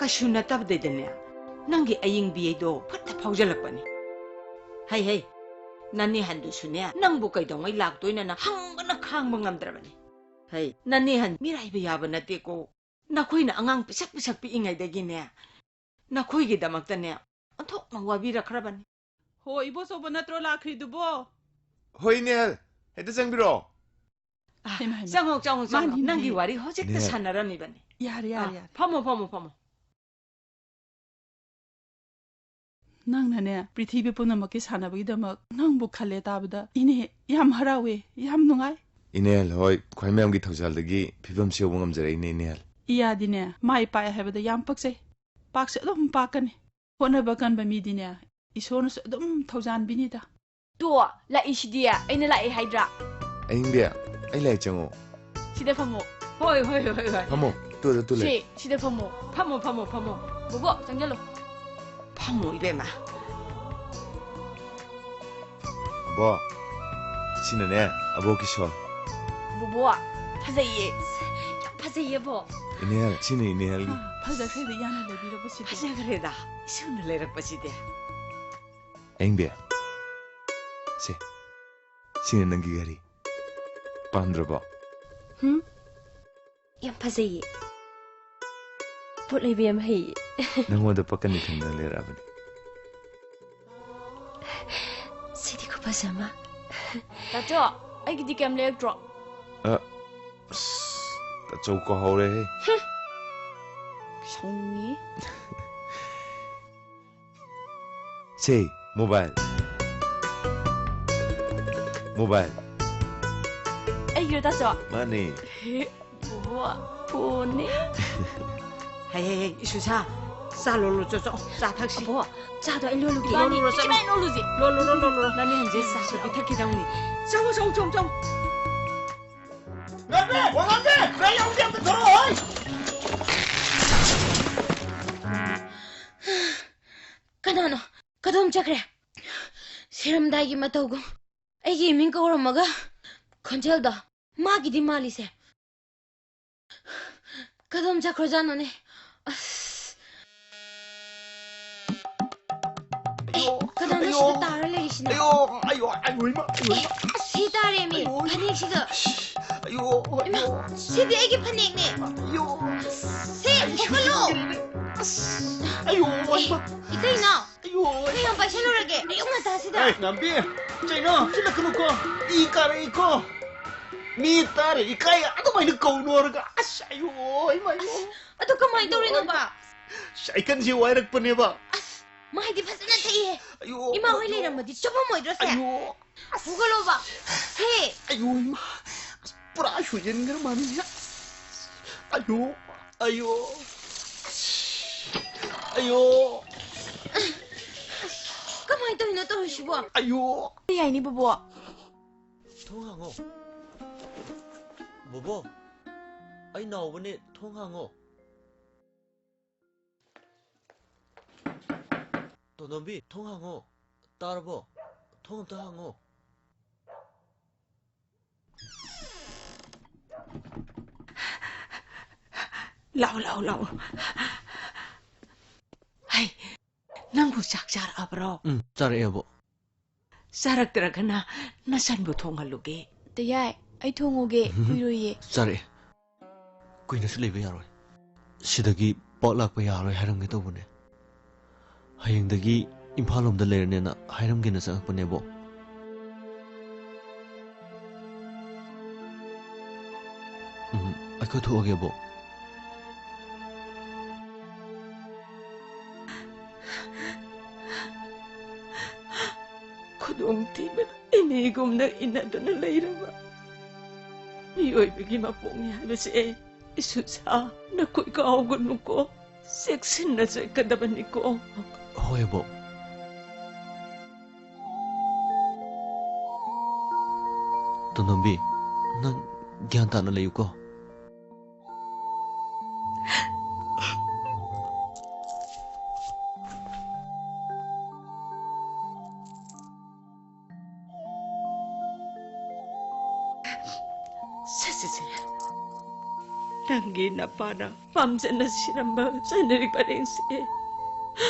ꯀꯩꯁꯨ ꯅꯠꯇꯕꯗꯩꯗꯅꯦ, ꯅꯪꯒꯤ ꯑꯌꯤꯡꯕꯤ ꯍꯥꯏꯗꯣ ꯐꯠꯇ ꯐꯥꯎꯖꯜꯂꯛꯄꯅꯤ꯫ ꯍꯩ ꯍꯩ, ꯅꯅꯦꯍꯟꯗꯨꯁꯨꯅꯦ, ꯅꯪꯕꯨ ꯀꯩꯗꯧꯉꯩ ꯂꯥꯛꯇꯣꯏꯅꯣꯅ ꯍꯪꯕꯅ ꯈꯥꯡꯕ ꯉꯝꯗ꯭ꯔꯕꯅꯤ꯫ ꯍꯩ, ꯅꯅꯦꯍꯟ ꯃꯤꯔꯥꯏꯕ ꯌꯥꯕ ꯅꯠꯇꯦꯀꯣ꯫ ꯅꯈꯣꯏꯅ ꯑꯉꯥꯡ ꯄꯤꯁꯛ ꯄꯤꯁꯛ ꯄꯤꯛꯏꯉꯩꯗꯒꯤꯅꯦ, ꯅꯈꯣꯏꯒꯤꯗꯃꯛꯇꯅꯦ ꯑꯣꯟꯊꯣꯛꯅ ꯋꯥꯕꯤꯔꯛꯈ꯭ꯔꯕꯅꯤ꯫ ꯍꯣ, ꯏꯕꯣꯆꯧꯕ ꯅꯠꯇ꯭ꯔꯣ ꯂꯥꯛꯈ꯭ꯔꯤꯗꯨꯕꯣ? ꯍꯣꯏ, ꯏꯅꯦꯍꯜ, ꯍꯦꯛꯇ ꯆꯪꯕꯤꯔꯛꯑꯣ꯫ ꯑꯥ, ꯍꯩꯃ, ꯍꯩꯃ꯫ ꯆꯪꯉꯣ, ꯆꯪꯉꯣ, ꯆꯪꯉꯣ꯫ ꯃꯥꯅꯤꯅꯦ꯫ ꯅꯪꯒꯤ ꯋꯥꯔꯤ ꯍꯧꯖꯤꯛꯇ ꯏꯅꯦꯍꯜ꯫ ꯁꯥꯟꯅꯔꯝꯃꯤꯕꯅꯤ꯫ ꯌꯥꯔꯦ, ꯌꯥꯔꯦ, ꯑꯥ, ꯌꯥꯔꯦ꯫ ꯐꯝꯃꯣ, ꯐꯝꯃꯣ, ꯐꯝꯃꯣ꯫ ꯅꯪꯅꯅꯦ, ꯄ꯭ꯔꯤꯊꯤꯕꯤ ꯄꯨꯝꯅꯃꯛꯀꯤ ꯁꯥꯟꯅꯕꯒꯤꯗꯃꯛ ꯅꯪꯕꯨ ꯈꯜꯂꯦ ꯇꯥꯕꯗ ꯏꯅꯦ ꯌꯥꯝ ꯍꯔꯥꯎꯋꯦ, ꯌꯥꯝ ꯅꯨꯡꯉꯥꯏ꯫ ꯏꯅꯦꯍꯜ ꯍꯣꯏ, ꯈ꯭ꯋꯥꯏ ꯃꯌꯥꯝꯒꯤ ꯊꯧꯖꯥꯜꯗꯒꯤ ꯐꯤꯕꯝꯁꯤ ꯌꯧꯕ ꯉꯝꯖꯔꯛꯏꯅꯦ, ꯏꯅꯦꯍꯜ꯫ ꯏꯌꯥꯗꯤꯅꯦ, ꯃꯥꯏ ꯄꯥꯛꯑꯦ ꯍꯥꯏꯕꯗ ꯌꯥꯝ ꯄꯛꯆꯩ꯫ ꯄꯥꯛꯁꯨ ꯑꯗꯨꯝ ꯄꯥꯛꯀꯅꯤ꯫ ꯍꯣꯠꯅꯕ ꯀꯟꯕ ꯃꯤꯗꯤꯅꯦ, ꯏꯁꯣꯔꯅꯁꯨ ꯑꯗꯨꯝ ꯊꯧꯖꯥꯟꯕꯤꯅꯤꯗ꯫ ꯇꯣ, ꯂꯥꯛꯏꯁꯤꯗꯤ꯫ ꯑꯩꯅ ꯂꯥꯛꯑꯦ ꯍꯥꯏꯗ꯭ꯔꯥ? ꯑꯌꯤꯡꯕꯤ, ꯑꯩ ꯂꯥꯛꯑꯦ, ꯆꯪꯉꯣ꯫ ꯁꯤꯗ ꯐꯝꯃꯣ꯫ ꯍꯣꯏ, ꯍꯣꯏ, ꯍꯣꯏ, ꯍꯣꯏ꯫ ꯐꯝꯃꯣ, ꯇꯨꯗ ꯇꯨ ꯂꯩ꯫ ꯁꯤ, ꯁꯤꯗ ꯐꯝꯃꯣ꯫ ꯐꯝꯃꯣ, ꯐꯝꯃꯣ, ꯐꯝꯃꯣ꯫ ꯕꯣꯕꯣ, ꯆꯪꯁꯤꯜꯂꯣ꯫ ꯐꯝꯃꯣ, ꯏꯕꯦꯝꯃ꯫ ꯕꯣ, ꯁꯤꯅꯅꯦ, ꯑꯕꯣꯛ ꯀꯤꯁꯣꯔ꯫ ꯕꯣꯕꯣ, ꯐꯖꯩꯌꯦ꯫ ꯌꯥꯝ ꯐꯖꯩꯌꯦ, ꯕꯣ꯫ ꯏꯅꯦꯍꯜ, ꯁꯤꯅ ꯏꯅꯦꯍꯜꯒꯤ꯫ ꯑꯥ, ꯐꯖꯈ꯭ꯔꯦꯗ, ꯏꯌꯥꯅ ꯂꯩꯕꯤꯔꯕꯁꯤꯗꯤ꯫ ꯐꯖꯈ꯭ꯔꯦꯗ, ꯏꯁꯣꯔꯅ ꯂꯩꯔꯛꯄꯁꯤꯗꯤ꯫ ꯑꯌꯤꯡꯕꯤ, ꯁꯦ, ꯁꯤꯅ ꯅꯪꯒꯤ ꯘꯔꯤ꯫ ꯄꯥꯝꯗ꯭ꯔꯕꯣ? ꯍꯨꯝ? ꯌꯥꯝ ꯐꯖꯩꯌꯦ꯫ ꯄꯣꯠ ꯂꯩꯕ ꯌꯥꯝ ꯍꯩꯌꯦ꯫ ꯅꯪꯉꯣꯟꯗ ꯄꯛꯀꯅꯤ ꯈꯟꯗꯅ ꯂꯩꯔꯛꯑꯕꯅꯤ꯫ ꯁꯤꯗꯤ ꯈꯨꯐꯖ ꯑꯃ꯫ ꯇꯥꯆꯧ, ꯑꯩꯒꯤꯗꯤ ꯀꯩꯝ ꯂꯩꯔꯛꯇ꯭ꯔꯣ? ꯑ, ꯑꯁ, ꯇꯥꯆꯧ ꯀꯥꯎꯍꯧꯔꯦꯍꯦ꯫ ꯁꯥꯎꯅꯤꯡꯉꯤ꯫ ꯁꯦ, ꯃꯣꯕꯥꯏꯜ꯫ ꯃꯣꯕꯥꯏꯜ꯫ ꯑꯩꯒꯤꯔꯣ, ꯇꯥꯆꯧ? ꯃꯥꯅꯦ꯫ ꯕꯣꯕꯣ, ꯐꯣꯟꯅꯦ꯫ ꯍꯩ, ꯍꯩ, ꯍꯩ, ꯏꯁꯨꯁꯥ, ꯆꯥ ꯂꯣꯜꯂꯨ, ꯆꯣ, ꯆꯣ, ꯆꯥ ꯊꯛꯁꯤ꯫ ꯕꯣꯕꯣ, ꯆꯥꯗꯣ ꯑꯩ ꯂꯣꯜꯂꯨꯒꯦ꯫ ꯂꯣꯜꯂꯨꯔꯣ, ꯆꯠꯂꯣ꯫ ꯏꯕꯥꯅꯤ ꯂꯣꯜꯂꯨꯁꯤ꯫ ꯂꯣꯜꯂꯨꯔꯣ, ꯂꯣꯜꯂꯨꯔꯣ꯫ ꯅꯪ ꯍꯧꯖꯤꯛ ꯆꯥ ꯁꯣꯄꯤ ꯊꯛꯈꯤꯗꯧꯅꯤ꯫ ꯆꯪꯉꯣ, ꯆꯪꯉꯣ, ꯆꯪꯉꯣ, ꯆꯪꯉꯣ꯫ ꯉꯝꯃꯦ! ꯋꯥ ꯉꯝꯃꯦ! ꯃꯩ ꯌꯥꯎꯗꯦ, ꯑꯝꯇ ꯊꯣꯔꯛꯑꯣ, ꯍꯩ! ꯀꯅꯥꯅꯣ? ꯀꯗꯣꯝ ꯆꯠꯈ꯭ꯔꯦ? ꯁꯤꯔꯝꯗꯥꯏꯒꯤ ꯃꯇꯧꯒꯨꯝ ꯑꯩꯒꯤ ꯏꯃꯤꯡ ꯀꯧꯔꯝꯃꯒ ꯈꯣꯟꯖꯦꯜꯗꯣ ꯃꯥꯒꯤꯗꯤ ꯃꯥꯜꯂꯤꯁꯦ꯫ ꯀꯗꯣꯝ ꯆꯠꯈ꯭ꯔꯖꯥꯠꯅꯣꯅꯦ? ꯑꯁ꯫ ꯑꯦ, ꯑꯌꯣ, ꯀꯅꯥꯅꯣ ꯑꯌꯣ, ꯁꯤꯗ ꯇꯥꯔ ꯂꯩꯔꯤꯁꯤꯅ? ꯑꯌꯣ, ꯑꯌꯣ, ꯑꯌꯣ, ꯏꯃꯥ, ꯑꯌꯣ, ꯑꯦ, ꯏꯃꯥ꯫ ꯑꯁ, ꯁꯤ ꯇꯥꯔꯦꯃꯤ, ꯑꯌꯣ, ꯐꯅꯦꯛꯁꯤꯒ꯫ ꯑꯌꯣ, ꯏꯃꯥ, ꯑꯌꯣ꯫ ꯁꯤꯗꯤ ꯑꯩꯒꯤ ꯐꯅꯦꯛꯅꯦ꯫ ꯑꯌꯣ꯫ ꯁꯦ, ꯑꯩ ꯍꯧꯒꯠꯂꯣ꯫ ꯁꯤꯔꯦ꯫ ꯑꯁ, ꯑꯌꯣ, ꯑꯦ, ꯏꯃꯥ꯫ ꯏꯇꯩꯅꯥꯎ, ꯑꯌꯣ, ꯀꯌꯥꯝ ꯄꯥꯏꯁꯜꯂꯨꯔꯒꯦ? ꯑꯌꯨꯛ ꯉꯟꯇꯥꯁꯤꯗ꯫ ꯑꯦ, ꯉꯝꯕꯤ, ꯀꯩꯅꯣ? ꯆꯤꯜꯂꯛꯀꯅꯨꯀꯣ꯫ ꯏ ꯀꯥꯔꯛꯏꯀꯣ꯫ ꯃꯤ ꯇꯥꯔꯦ, ꯏꯀꯥꯏ, ꯑꯗꯨꯃꯥꯏꯅ ꯀꯧꯅꯣ ꯍꯥꯏꯔꯒ꯫ ꯑꯁ, ꯑꯌꯣ, ꯏꯃꯥ, ꯑꯌꯣ꯫ ꯑꯁ, ꯑꯗꯨ ꯀꯃꯥꯏꯅ ꯑꯌꯣ, ꯇꯧꯔꯤꯅꯣꯕ? ꯑꯁ, ꯑꯩ ꯀꯟꯁꯦ ꯋꯥꯏꯔꯛꯄꯅꯦꯕ꯫ ꯑꯁ, ꯃꯥꯏꯗꯤ ꯐꯖꯅ ꯊꯛꯏꯍꯦ꯫ ꯑꯌꯣ, ꯏꯃꯥ ꯍꯣꯏ ꯑꯌꯣ꯫ ꯂꯩꯔꯝꯃꯗꯤ ꯆꯨꯞꯄꯝꯃꯣꯏꯗ꯭ꯔꯣ ꯁꯦ? ꯑꯌꯣ꯫ ꯑꯁ꯫ ꯍꯧꯒꯠꯂꯣꯕ꯫ ꯁꯦ꯫ ꯑꯌꯣ, ꯏꯃꯥ꯫ ꯑꯁ, ꯄꯨꯔꯥ ꯁꯣꯏꯖꯤꯟꯈ꯭ꯔ ꯃꯥꯜꯂꯦ꯫ ꯑꯌꯣ, ꯑꯌꯣ꯫ ꯑꯌꯣ꯫ ꯀꯃꯥꯏꯅ ꯇꯧꯔꯤꯅꯣ ꯇꯧꯔꯤꯁꯤꯕꯣ? ꯑꯌꯣ꯫ ꯌꯥꯏꯅꯦ, ꯕꯣꯕꯣ꯫ ꯊꯣꯡ ꯍꯥꯡꯉꯣ꯫ ꯕꯣꯕꯣ, ꯑꯩ ꯅꯥꯎꯕꯅꯦ, ꯊꯣꯡ ꯍꯥꯡꯉꯣ꯫ ꯇꯣꯟꯗꯣꯝꯕꯤ, ꯊꯣꯡ ꯍꯥꯡꯉꯣ꯫ ꯇꯥꯔꯕꯣ? ꯊꯣꯡ ꯑꯝꯇ ꯍꯥꯡꯉꯣ꯫ ꯂꯥꯛꯑꯣ, ꯂꯥꯛꯑꯣ, ꯂꯥꯛꯑꯣ꯫ ꯍꯩ, ꯅꯪꯕꯨ ꯆꯥꯛ ꯆꯥꯔꯛꯑꯕ꯭ꯔꯣ? ꯎꯝ, ꯆꯥꯔꯛꯑꯦꯕꯣ꯫ ꯆꯥꯔꯛꯇ꯭ꯔꯒꯅ ꯅꯆꯟꯕꯨ ꯊꯣꯡꯍꯜꯂꯨꯒꯦ꯫ ꯇꯌꯥꯏ, ꯑꯩ ꯊꯣꯡꯉꯨꯒꯦ, ꯎꯝ꯫ ꯀꯨꯏꯔꯣꯏꯌꯦ꯫ ꯆꯥꯔꯛꯑꯦ꯫ ꯀꯨꯏꯅꯁꯨ ꯂꯩꯕ ꯌꯥꯔꯣꯏ꯫ ꯁꯤꯗꯒꯤ ꯄꯥꯛ ꯂꯥꯛꯄ ꯌꯥꯔꯣꯏ ꯍꯥꯏꯔꯝꯒꯦ ꯇꯧꯕꯅꯦ꯫ ꯍꯌꯦꯡꯗꯒꯤ ꯏꯝꯐꯥꯜ ꯂꯣꯝꯗ ꯂꯩꯔꯅꯦꯅ ꯍꯥꯏꯔꯝꯒꯦꯅ ꯆꯪꯉꯛꯄꯅꯦꯕꯣ꯫ ꯎꯝ, ꯑꯩꯈꯣꯏ ꯊꯣꯛꯑꯒꯦꯕꯣ꯫ ꯈꯨꯗꯣꯡꯊꯤꯕꯗ ꯏꯅꯦꯒꯨꯝꯅ ꯏꯟꯅꯗꯨꯅ ꯂꯩꯔꯕ ꯃꯤꯑꯣꯏꯕꯒꯤ ꯃꯄꯣꯛꯅꯤ ꯍꯥꯏꯕꯁꯦ ꯏꯁꯨꯁꯥ, ꯅꯈꯣꯏ ꯀꯥꯎꯒꯅꯨꯀꯣ꯫ ꯆꯦꯛꯁꯤꯟꯅ ꯆꯠꯀꯗꯕꯅꯤꯀꯣ꯫ ꯍꯣꯏ, ꯑꯕꯣꯛ꯫ ꯇꯣꯟꯗꯣꯝꯕꯤ, ꯅꯪ ꯒ꯭ꯌꯥꯟ ꯇꯥꯅ ꯂꯩꯌꯨꯀꯣ꯫ ꯁꯦ, ꯁꯦ, ꯁꯦ꯫ ꯅꯪꯒꯤ ꯅꯄꯥꯅ ꯄꯥꯝꯖꯅ ꯁꯤꯔꯝꯕ ꯆꯅꯔꯤ ꯄꯔꯦꯡꯁꯦ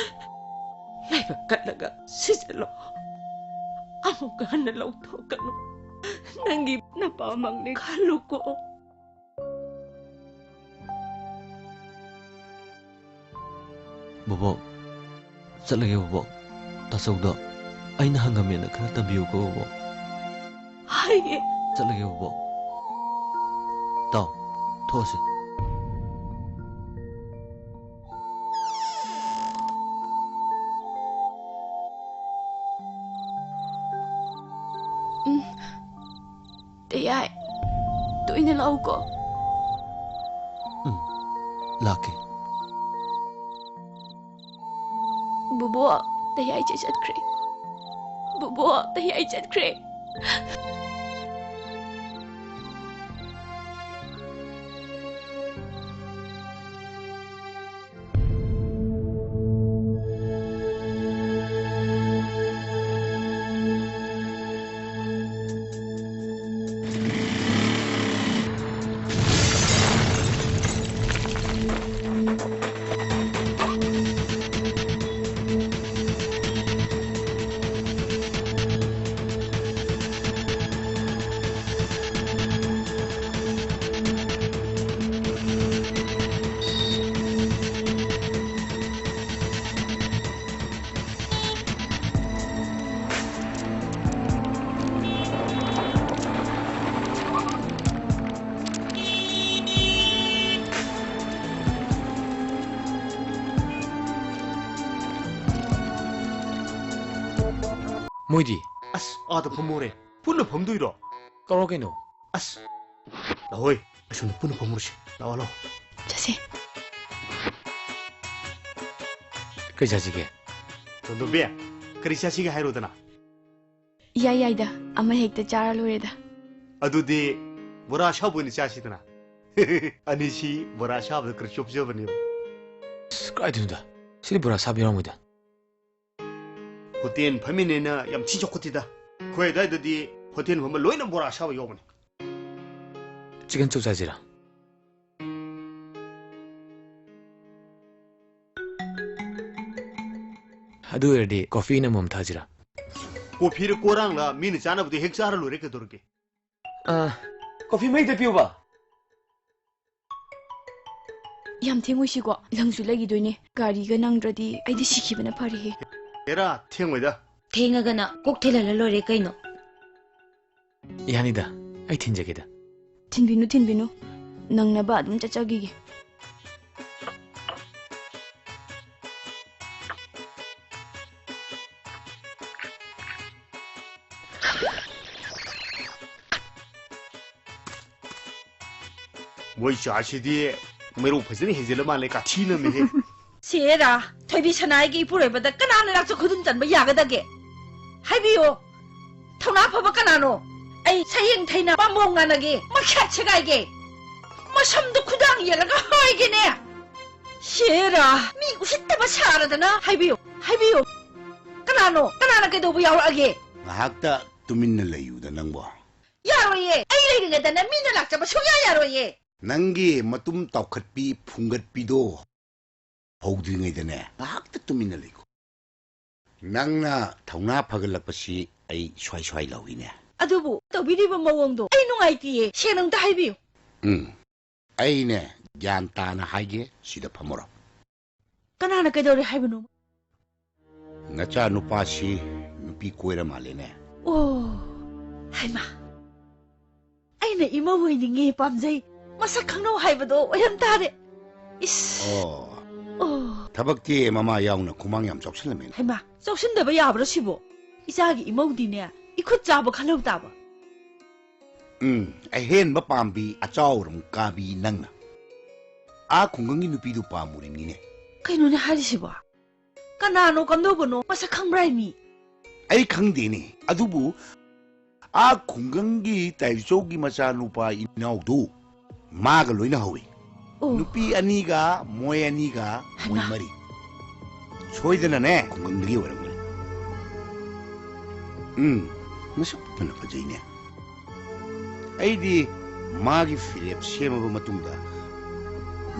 ꯂꯥꯏꯕꯛ ꯀꯠꯂꯒ ꯁꯤꯖꯜꯂꯣ꯫ ꯑꯃꯨꯛ ꯍꯟꯅ ꯂꯧꯊꯣꯛꯀꯅꯨ꯫ ꯅꯪꯒꯤ ꯅꯄꯥꯃꯛꯅꯤ ꯈꯜꯂꯨꯀꯣ꯫ ꯕꯣꯕꯣꯛ, ꯆꯠꯂꯒꯦ ꯕꯣꯕꯣꯛ꯫ ꯇꯥꯆꯧꯗꯣ ꯑꯩꯅ ꯍꯪꯉꯝꯃꯦꯅ ꯈꯔ ꯇꯝꯕꯤꯌꯨꯀꯣ ꯕꯣꯕꯣꯛ꯫ ꯍꯥꯏꯒꯦ꯫ ꯆꯠꯂꯒꯦ ꯕꯣꯕꯣꯛ꯫ ꯇꯥꯎ, ꯊꯣꯛꯑꯁꯤ꯫ ꯎꯝ꯫ ꯇꯌꯥꯏ, ꯇꯣꯏꯅ ꯂꯥꯛꯎꯀꯣ꯫ ꯎꯝ, ꯂꯥꯛꯀꯦ꯫ ꯕꯨꯕꯣꯛ, ꯇꯌꯥꯏ ꯆꯦ ꯆꯠꯈ꯭ꯔꯦ꯫ ꯕꯨꯕꯣꯛ, ꯇꯌꯥꯏ ꯆꯠꯈ꯭ꯔꯦ꯫ ꯃꯣꯏꯗꯤ? ꯑꯁ, ꯑꯥꯗ ꯐꯝꯍꯧꯔꯦ꯫ ꯄꯨꯟꯅ ꯐꯝꯗꯣꯏꯔꯣ? ꯀꯧꯔꯣ ꯀꯩꯅꯣ꯫ ꯑꯁ, ꯂꯥꯛꯑꯣꯏ꯫ ꯑꯁꯣꯝꯗ ꯄꯨꯟꯅ ꯐꯝꯃꯨꯔꯁꯤ꯫ ꯂꯥꯛꯑꯣ, ꯂꯥꯛꯑꯣ꯫ ꯆꯠꯁꯦ꯫ ꯀꯩ ꯆꯥꯁꯤꯒꯦ? ꯇꯣꯟꯗꯣꯝꯕꯤ, ꯀꯔꯤ ꯆꯥꯁꯤꯒꯦ ꯍꯥꯏꯔꯣꯗꯅ? ꯏꯌꯥꯏ ꯌꯥꯏꯗ, ꯑꯃ ꯍꯦꯛꯇ ꯆꯥꯔ ꯂꯣꯏꯔꯦꯗ꯫ ꯑꯗꯨꯗꯤ ꯕꯣꯔꯥ ꯑꯁꯥꯕ ꯑꯣꯏꯅ ꯆꯥꯁꯤꯗꯅ꯫ ꯑꯅꯤꯁꯤ ꯕꯣꯔꯥ ꯑꯁꯥꯕꯗ ꯈꯔ ꯆꯣꯞꯆꯕꯅꯦꯕ꯫ ꯑꯁ, ꯀꯥꯏꯗꯩꯅꯣꯗ? ꯁꯤꯗꯤ ꯕꯣꯔꯥ ꯑꯁꯥꯕ ꯌꯥꯎꯔꯝꯃꯣꯏꯗ꯫ ꯍꯣꯇꯦꯜ ꯐꯝꯃꯤꯅꯦꯅ ꯌꯥꯝ ꯊꯤ ꯆꯥꯎꯈꯠꯇꯦꯗ꯫ ꯑꯩꯈꯣꯏ ꯑꯗꯥꯏꯗꯗꯤ ꯍꯣꯇꯦꯜ ꯐꯝꯕ ꯂꯣꯏꯅ ꯕꯣꯔꯥ ꯑꯁꯥꯕ ꯌꯥꯎꯕꯅꯦ꯫ ꯆꯤꯛꯀꯟ ꯆꯧ ꯆꯥꯁꯤꯔꯥ? ꯑꯗꯨ ꯑꯣꯏꯔꯗꯤ ꯀꯣꯐꯤꯅ ꯑꯃꯃꯝ ꯊꯛꯑꯁꯤꯔꯥ? ꯀꯣꯐꯤꯔ ꯀꯣꯔꯥꯡꯂ ꯃꯤꯅ ꯆꯥꯅꯕꯗꯣ ꯍꯦꯛ ꯆꯥꯔ ꯂꯣꯏꯔꯦ ꯀꯩꯗꯧꯔꯒꯦ? ꯑ, ꯀꯣꯐꯤ ꯃꯩꯗ ꯄꯤꯌꯨꯕ꯫ ꯌꯥꯝ ꯊꯦꯡꯉꯣꯏꯁꯤꯀꯣ, ꯂꯪꯁꯨ ꯂꯩꯈꯤꯗꯣꯏꯅꯦ꯫ ꯒꯥꯔꯤꯒ ꯅꯪꯗ꯭ꯔꯗꯤ ꯑꯩꯗꯤ ꯁꯤꯈꯤꯕꯅ ꯐꯔꯦꯍꯦ꯫ ꯍꯦꯔꯥ, ꯊꯦꯡꯉꯣꯏꯗ꯫ ꯊꯦꯡꯉꯒꯅ ꯀꯣꯛ ꯊꯤꯜꯍꯜꯂ ꯂꯣꯏꯔꯦ ꯀꯩꯅꯣ꯫ ꯌꯥꯅꯤꯗ, ꯑꯩ ꯊꯤꯟꯖꯒꯦꯗ꯫ ꯊꯤꯟꯕꯤꯅꯨ, ꯊꯤꯟꯕꯤꯅꯨ, ꯅꯪꯅꯕ ꯑꯗꯨꯝ ꯆꯠꯆꯈꯤꯒꯦ꯫ ꯃꯣꯏ ꯆꯥꯁꯤꯗꯤ ꯃꯩꯔꯧ ꯐꯖꯅ ꯍꯦꯟꯖꯤꯜꯂ ꯃꯥꯜꯂꯦ, ꯀꯥꯊꯤ ꯅꯝꯃꯦꯍꯦ꯫ ꯁꯦꯔꯥ, ꯊꯣꯏꯕꯤ ꯁꯅꯥꯏꯒꯤ ꯏꯄꯨꯔꯣꯏꯕꯗ ꯀꯅꯥꯅ ꯂꯥꯛꯆ ꯈꯨꯗꯨꯝ ꯆꯟꯕ ꯌꯥꯒꯗꯒꯦ? ꯍꯥꯏꯕꯤꯌꯨ, ꯊꯧꯅꯥ ꯐꯕ ꯀꯅꯥꯅꯣ? ꯑꯩ ꯁꯌꯦꯡ ꯊꯩꯅ ꯄꯥꯝꯕꯣꯝ ꯉꯥꯅꯒꯦ, ꯃꯈ꯭ꯌꯥꯠ ꯁꯦꯒꯥꯏꯒꯦ, ꯃꯁꯝꯗꯨ ꯈꯨꯗꯥꯡ ꯌꯦꯜꯂꯒ ꯍꯥꯏꯒꯦꯅꯦ꯫ ꯁꯦꯔꯥ, ꯃꯤ ꯎꯁꯤꯠꯇꯕ ꯁꯥꯔꯗꯅ꯫ ꯍꯥꯏꯕꯤꯌꯨ, ꯍꯥꯏꯕꯤꯌꯨ, ꯀꯅꯥꯅꯣ? ꯀꯅꯥꯅ ꯀꯩꯗꯧꯕ ꯌꯥꯎꯔꯛꯑꯒꯦ? ꯉꯥꯏꯍꯥꯛꯇ ꯇꯨꯃꯤꯟꯅ ꯂꯩꯌꯨꯗ ꯅꯪꯕꯣ꯫ ꯌꯥꯔꯣꯏꯌꯦ, ꯑꯩ ꯂꯩꯔꯤꯉꯩꯗꯅ ꯃꯤꯅ ꯂꯥꯛꯆꯕ ꯁꯨꯡꯌꯥ ꯌꯥꯔꯣꯏꯌꯦ꯫ ꯅꯪꯒꯤ ꯃꯇꯨꯝ ꯇꯥꯎꯈꯠꯄꯤ ꯐꯨꯡꯒꯠꯄꯤꯗꯣ ꯍꯧꯗ꯭ꯔꯤꯉꯩꯗꯅꯦ ꯉꯥꯏꯍꯥꯛꯇ ꯇꯨꯃꯤꯟꯅ ꯂꯩꯈꯣ꯫ ꯅꯪꯅ ꯊꯧꯅꯥ ꯐꯒꯠꯂꯛꯄꯁꯤ ꯑꯩ ꯁ꯭ꯋꯥꯏ ꯁ꯭ꯋꯥꯏ ꯂꯧꯏꯅꯦ꯫ ꯑꯗꯨꯕꯨ ꯇꯧꯕꯤꯔꯤꯕ ꯃꯑꯣꯡꯗꯣ ꯑꯩ ꯅꯨꯡꯉꯥꯏꯇꯦꯌꯦ꯫ ꯁꯦꯡꯅ ꯑꯝꯇ ꯍꯥꯏꯕꯤꯌꯨ꯫ ꯎꯝ, ꯑꯩꯅꯦ ꯒ꯭ꯌꯥꯟ ꯇꯥꯅ ꯍꯥꯏꯒꯦ, ꯁꯤꯗ ꯐꯝꯃꯨꯔꯣ꯫ ꯀꯅꯥꯅ ꯀꯩꯗꯧꯔꯦ ꯍꯥꯏꯕꯅꯣ? ꯅꯆꯥ ꯅꯨꯄꯥꯁꯤ ꯅꯨꯄꯤ ꯀꯣꯏꯔ ꯃꯥꯜꯂꯦꯅꯦ꯫ ꯑꯣ, ꯍꯩꯃꯥ, ꯑꯩꯅ ꯏꯃꯧ ꯑꯣꯏꯅꯤꯡꯉꯤ, ꯄꯥꯝꯖꯩ, ꯃꯁꯛ ꯈꯪꯅꯧ ꯍꯥꯏꯕꯗꯣ ꯑꯣꯏꯔꯝ ꯇꯥꯔꯦ꯫ ꯏꯁ꯫ ꯑꯣ꯫ ꯑꯣ꯫ ꯊꯕꯛꯇꯤ ꯃꯃꯥ ꯌꯥꯎꯅ ꯈꯨꯃꯥꯡ ꯌꯥꯝ ꯆꯥꯎꯁꯜꯂꯝꯃꯦꯅꯦ꯫ ꯍꯩꯃꯥ, ꯆꯥꯎꯁꯤꯟꯗꯕ ꯌꯥꯕ꯭ꯔꯣ ꯁꯤꯕꯣ? ꯏꯆꯥꯒꯤ ꯏꯃꯧꯗꯤꯅꯦ, ꯏꯈꯨꯠ ꯆꯥꯕ ꯈꯜꯍꯧ ꯇꯥꯕ꯫ ꯎꯝ, ꯑꯍꯦꯟꯕ ꯄꯥꯝꯕꯤ ꯑꯆꯥꯎꯔꯝ ꯀꯥꯕꯤ ꯅꯪꯅ꯫ ꯑꯥ ꯈꯨꯡꯒꯪꯒꯤ ꯅꯨꯄꯤꯗꯨ ꯄꯥꯝꯃꯨꯔꯤꯕꯅꯤꯅꯦ꯫ ꯀꯩꯅꯣꯅꯦ ꯍꯥꯏꯔꯤꯁꯤꯕꯣ? ꯀꯅꯥꯅꯣ ꯀꯝꯗꯧꯕꯅꯣ? ꯃꯁꯛ ꯈꯪꯕ꯭ꯔꯥ ꯃꯤ? ꯑꯩ ꯈꯪꯗꯦꯅꯦ, ꯑꯗꯨꯕꯨ ꯑꯥ ꯈꯨꯡꯒꯪꯒꯤ ꯇꯥꯏꯆꯧꯒꯤ ꯃꯆꯥꯅꯨꯄꯥ ꯏꯅꯥꯎꯗꯨ ꯃꯥꯒ ꯂꯣꯏꯅ ꯍꯧꯏ꯫ ꯑꯣ꯫ ꯅꯨꯄꯤ ꯑꯅꯤꯒ ꯃꯣꯏ ꯑꯅꯤꯒ ꯃꯣꯏ ꯍꯩꯃꯥ꯫ ꯃꯔꯤ꯫ ꯁꯣꯏꯗꯅꯅꯦ ꯈꯨꯡꯒꯪꯗꯒꯤ ꯑꯣꯏꯔꯝꯒꯅꯤ꯫ ꯎꯝ, ꯃꯁꯛ ꯐꯅ ꯐꯖꯩꯅꯦ꯫ ꯑꯩꯗꯤ ꯃꯥꯒꯤ ꯐꯤꯔꯦꯞ ꯁꯦꯝꯃꯕ ꯃꯇꯨꯡꯗ